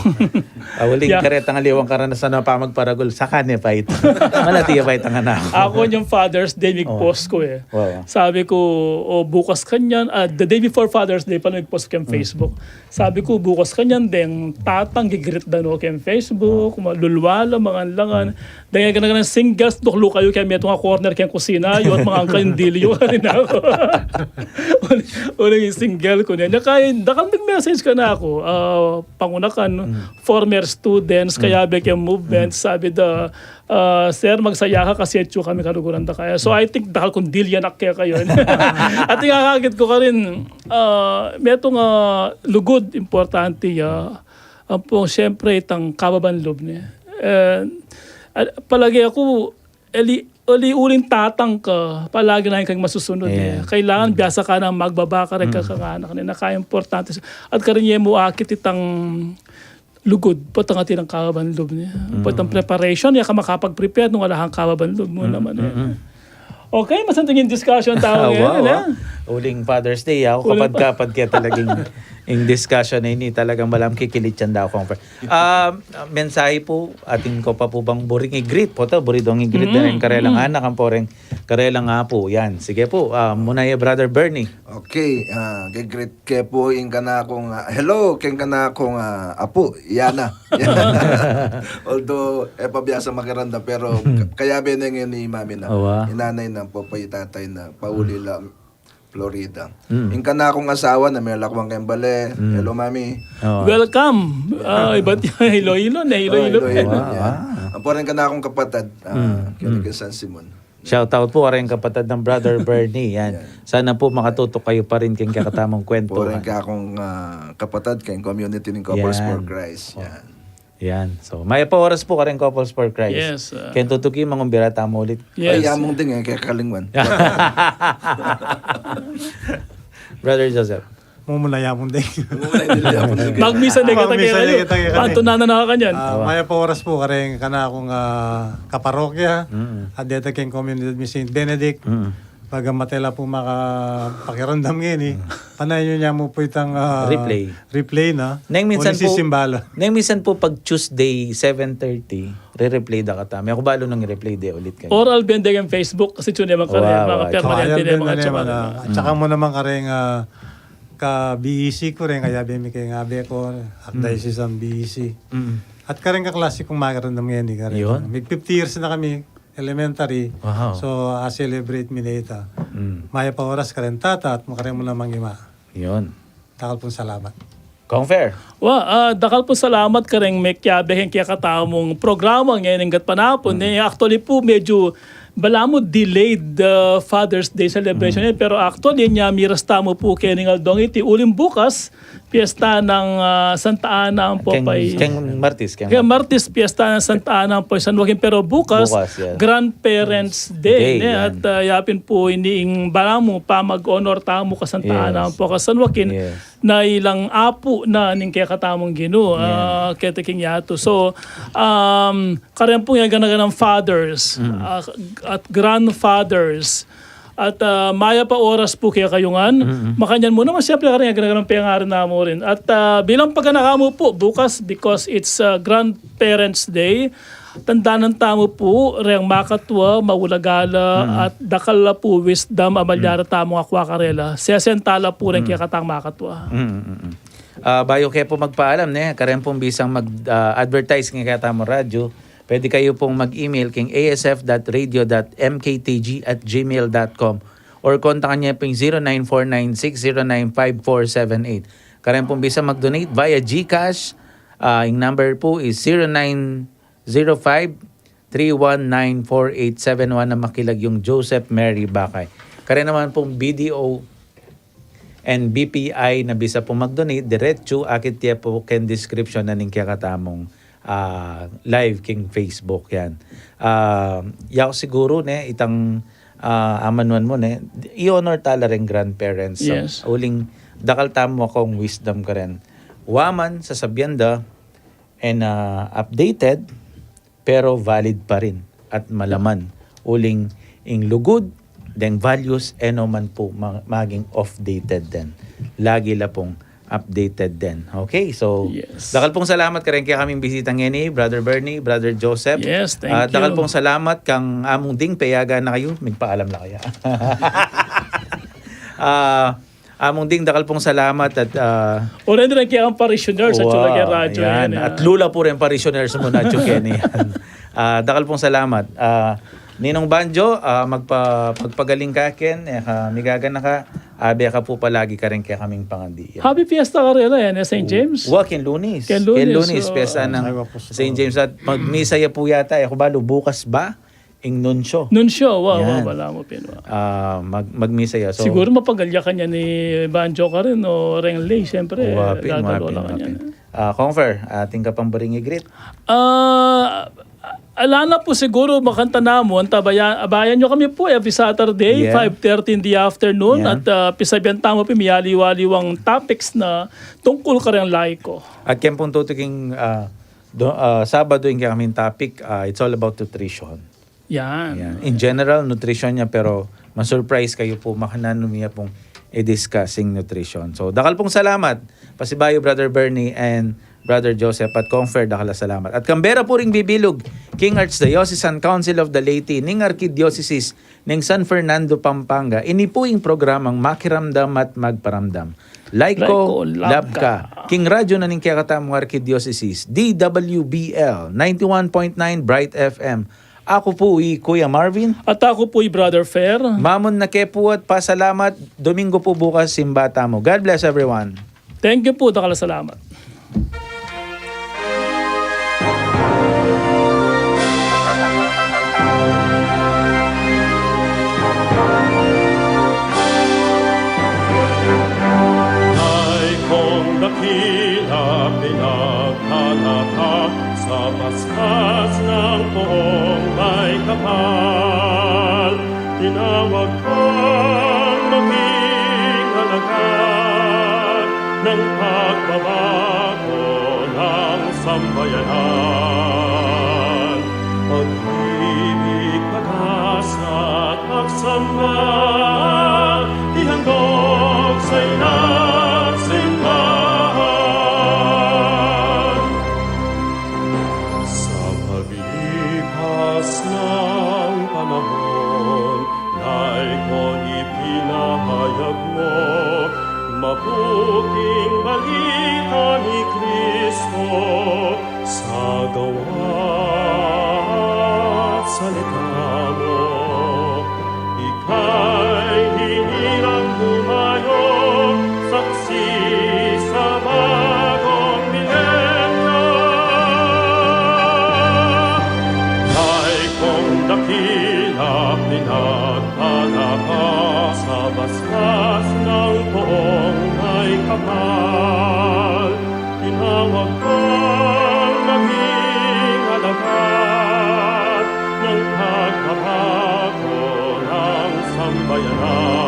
Ah, uling karetang aliwang karanasan na pamagparagul, saka ne pa ita. Malati ya pa itang anak. Aku, yung Father's Day, mig-post ku, e. Sabi ku, "O, bukas kanyan," ah, the day before Father's Day pa, mig-post ku keng Facebook. Sabi ku, "Bukas kanyan, deng tatang gigreet da no keng Facebook, malulwa la, mangan-langan. Deng gana-ganang singles, duklu kayu keng metung a corner keng kusina yu, at mangan kayu ing dili yu." Karin aku. Uling single ku ne. Nya kaya, dakal mig-message kanaku, ah, pangunakan, former students, kayabe keng movement, sabi da, ah, "Sir, magsaya ka kasi atyu kami kaluguran da kaya." So, I think, dakal kung dili yan, ak kekayu. At ing akakit ku karin, ah, metung a lugud, importante ya. Ampong, siyempre, itang kababan lub, ne. Eh, ah, palagi aku, eli, eli uling tatang ka, palagi na kang masusunod, ne. Kailangan biasa ka nang magbaba kareng kakanganak, ne. Nakaimportante. At karin ye mu akit itang lugud, potang atin kang kababan lub ne. Potang preparation, e ka makapag-prepare nung ala kang kababan lub mu naman, e. Okay, masanting ing discussion tamu ngayon, e. Uling Father's Day, a, o, kapad-kapad kaya talagang ing discussion a ini, talagang malam kikilit yan daw, Confer. Ah, mensahe pu, atin ko pa pu bang buring i-greet? Pota, buri dong i-greet da rin karelang anak, ampo reng karelang apu. Yan, sige pu, ah, muna ya, Brother Bernie. Okay, ah, ge-greet ke pu ing kanakung, ah, hello, keng kanakung, ah, apu, Yana. Although, e pa biasa makiramdam, pero kayabe ne ngeni i mami na. I nanay na, ampo pa i tatay na, pauli la Florida. Ing kanakung asawa na melakuan keng bale. Hello, mami. Welcome. Ah, ibat Iloilo ne, Iloilo. Iloilo, yeah. Ampo reng kanakung kapatad, ah, keni keng San Simon. Shout out pu kareng kapatad nang Brother Bernie. Yan. Sana pu makatutok kayu pa rin keng kekatamung kwentuhan. Ampo reng kakung, ah, kapatad keng community ning Couples for Christ. Yan. Yan. So, mayap a oras pu kareng Couples for Christ. Yes, ah. Keng tutuki, mangumbira tamu ulit. Yes. Ay, Among Ding, e ke kalingwan. Brother Joseph. Mumula ya Among Ding. Mumula ya Among Ding. Magmisa ne kita kekayu. Pantunanan na kanyan. Ah, mayap a oras pu kareng kanakung, ah, kaparokya. At deta keng community mi Saint Benedict. Pag matela pu makapakiramdam ngeni, panayan yu ne mu pu itang, ah, replay. Replay na. Neng minsan pu, neng minsan pu pag Tuesday, seven thirty, re-replay da katamu. Aku balu nung i-replay de ulit kanyan. Or alben de keng Facebook kasi tune man kare, makapermanente ne, makatsaka ne. At saka mu naman kareng, ah, ka-B E C ku reng, kayabe mi keng abe ku, Archdiocese of B E C. At kareng kaklase kung makiramdam ngeni kare. Yun. Mig fifty years na kami, elementary. Wow. So, a-celebrate mi ne ita. Mayap a oras kareng tata at makareng mu namang ima. Yun. Dakal pung salamat. Confer. Wa, ah, dakal pung salamat kareng mekiabe keng kekatamung programa ngening gatpanapun. E, actually pu, medyu balamu delayed, ah, Father's Day celebration, e, pero actually, inya miras tamu pu kening aldong iti uling bukas, piesta nang, ah, Santa Ana ampo pay. Keng Martis, keng Martis, piesta nang Santa Ana ampo i San Joaquin, pero bukas, Grandparents Day, ne? At, ah, yapin pu ini ing balamu pamag-honor tamu kang Santa Ana ampo kang San Joaquin, na ilang apu na ning kekatamung Ginu, ah, keti king yatu. So, um, kareng pung gana-ganang fathers, ah, at grandfathers, at, ah, mayap a oras pu kekayu ngan. Makanyan mu naman, siyempre, kareng gana-ganang pengarin namu rin. At, ah, bilang paganakan mu pu, bukas, because it's, ah, Grandparents Day, tandanan tamu pu, reng makatua, maulaga la, at dakal la pu wisdom a malyari tamung akua karela. Sesenta la pu reng kekatang makatua. Ah, bayu ke pu magpaalam, ne, kareng pung bisang mag, ah, advertise king kekatamung radyu, pwede kayu pung mag-email king A S F dot radio dot M K T G at gmail dot com or kontakan ye pu ing zero nine four nine six zero nine five four seven eight. Kareng pung bisang mag-donate via GCash, ah, ing number pu is zero nine zero five three one nine four eight seven one na makilagyung Joseph Mary Bakay. Kare naman pung B D O and B P I na bisa pung mag-donate, diretsu, akit ye pu keng description na ning kekatamung, ah, live king Facebook yan. Ah, yaku siguru, ne, itang, ah, amanuan mu, ne, i-honor tala reng grandparents. Yes. Uling dakal tamu akung wisdom karen. Wa man, sasabian da, and, ah, updated, pero valid pa rin at malaman. Uling ing lugud, deng values, e no man pu ma-, maging off-dated den. Lagi la pung updated den. Okay, so, dakal pung salamat kareng kekaming bisita ngeni, Brother Bernie, Brother Joseph. Yes, thank you. At dakal pung salamat kang Among Ding, peyagan na kayu, migpaalam la kaya. Ah, Among Ding, dakal pung salamat at, ah, o, reng, reng kekang parishioners at saka keng radyu yan, at lula pu reng parishioners mu na, at saka yan. Ah, dakal pung salamat. Ah, Ninong Banjo, ah, magpa-, magpagaling ka ken, e ka migagana ka, abe ka pu palagi kareng kekaming pangandi. Happy fiesta karela, yan, e, Saint James. Wa, ken Lunis. Ken Lunis, fiesta nang Saint James. At magmisa ya pu yata, e ku balu, bukas ba? Ing Nuncio. Nuncio, wa, wa, balamu pin, wa. Ah, mag-, magmisa ya. So, siguru mapagal ya kanyan i Banjo karin, o reng lay, siyempre, wa pin, wa pin, wa pin. Ah, Confer, atin ka pang buring i-greet? Ah, Ala na pu siguru makanta namu, antabayan, abayan yu kami pu every Saturday, Yeah. five thirty in the afternoon, Yeah. at, ah, pisabian tamu pu miyaliwa-liwang topics na tungkul kareng laiko. At keng pung tutuking, ah, do-, ah, Sabado ing kekaming topic, ah, it's all about nutrition. Yan. Yan. In general, nutrition ya, pero ma-surprise kayu pu makananu mi ya pung i-discussing nutrition. So, dakal pung salamat. Pasibayu, Brother Bernie and Brother Joseph at Kong Fer, dakal a salamat. At kambe ra pu ring bibilug king Archdiocesan Council of the Laity ning Arkidiosesis ning San Fernando, Pampanga, ini pu ing programang Makiramdam at Magparamdam. Laiko, Laiko, Lab Lab Ka. Ka. King radyo na ning kekatamung arkidiosesis, D W B L, ninety-one point nine Bright F M. Aku pu i Kuya Marvin. At aku pu i Brother Fer. Mamun na ke pu at pasalamat. Domingo pu bukas, simba tamu. God bless everyone. Thank you pu, dakal a salamat. Laikong dakila, pinagkalap ka sa basbas ng poong may kapal. Tinawag kang maging alagad ng pagbabago ng sambayanan. Pag-ibig, pag-asa, pagsamba, ihandog sa ina't simbahan. Sa paglipas ng panahon, Laiko, ipinahayag mo mabuting balita ni Kristo sa gawa at salita mo. Ika'y hinirang humayo, saksi sa bagong milenyo. Laikong dakila, pinagpalaka sa basbas ng poong may kapal. Tinawag ka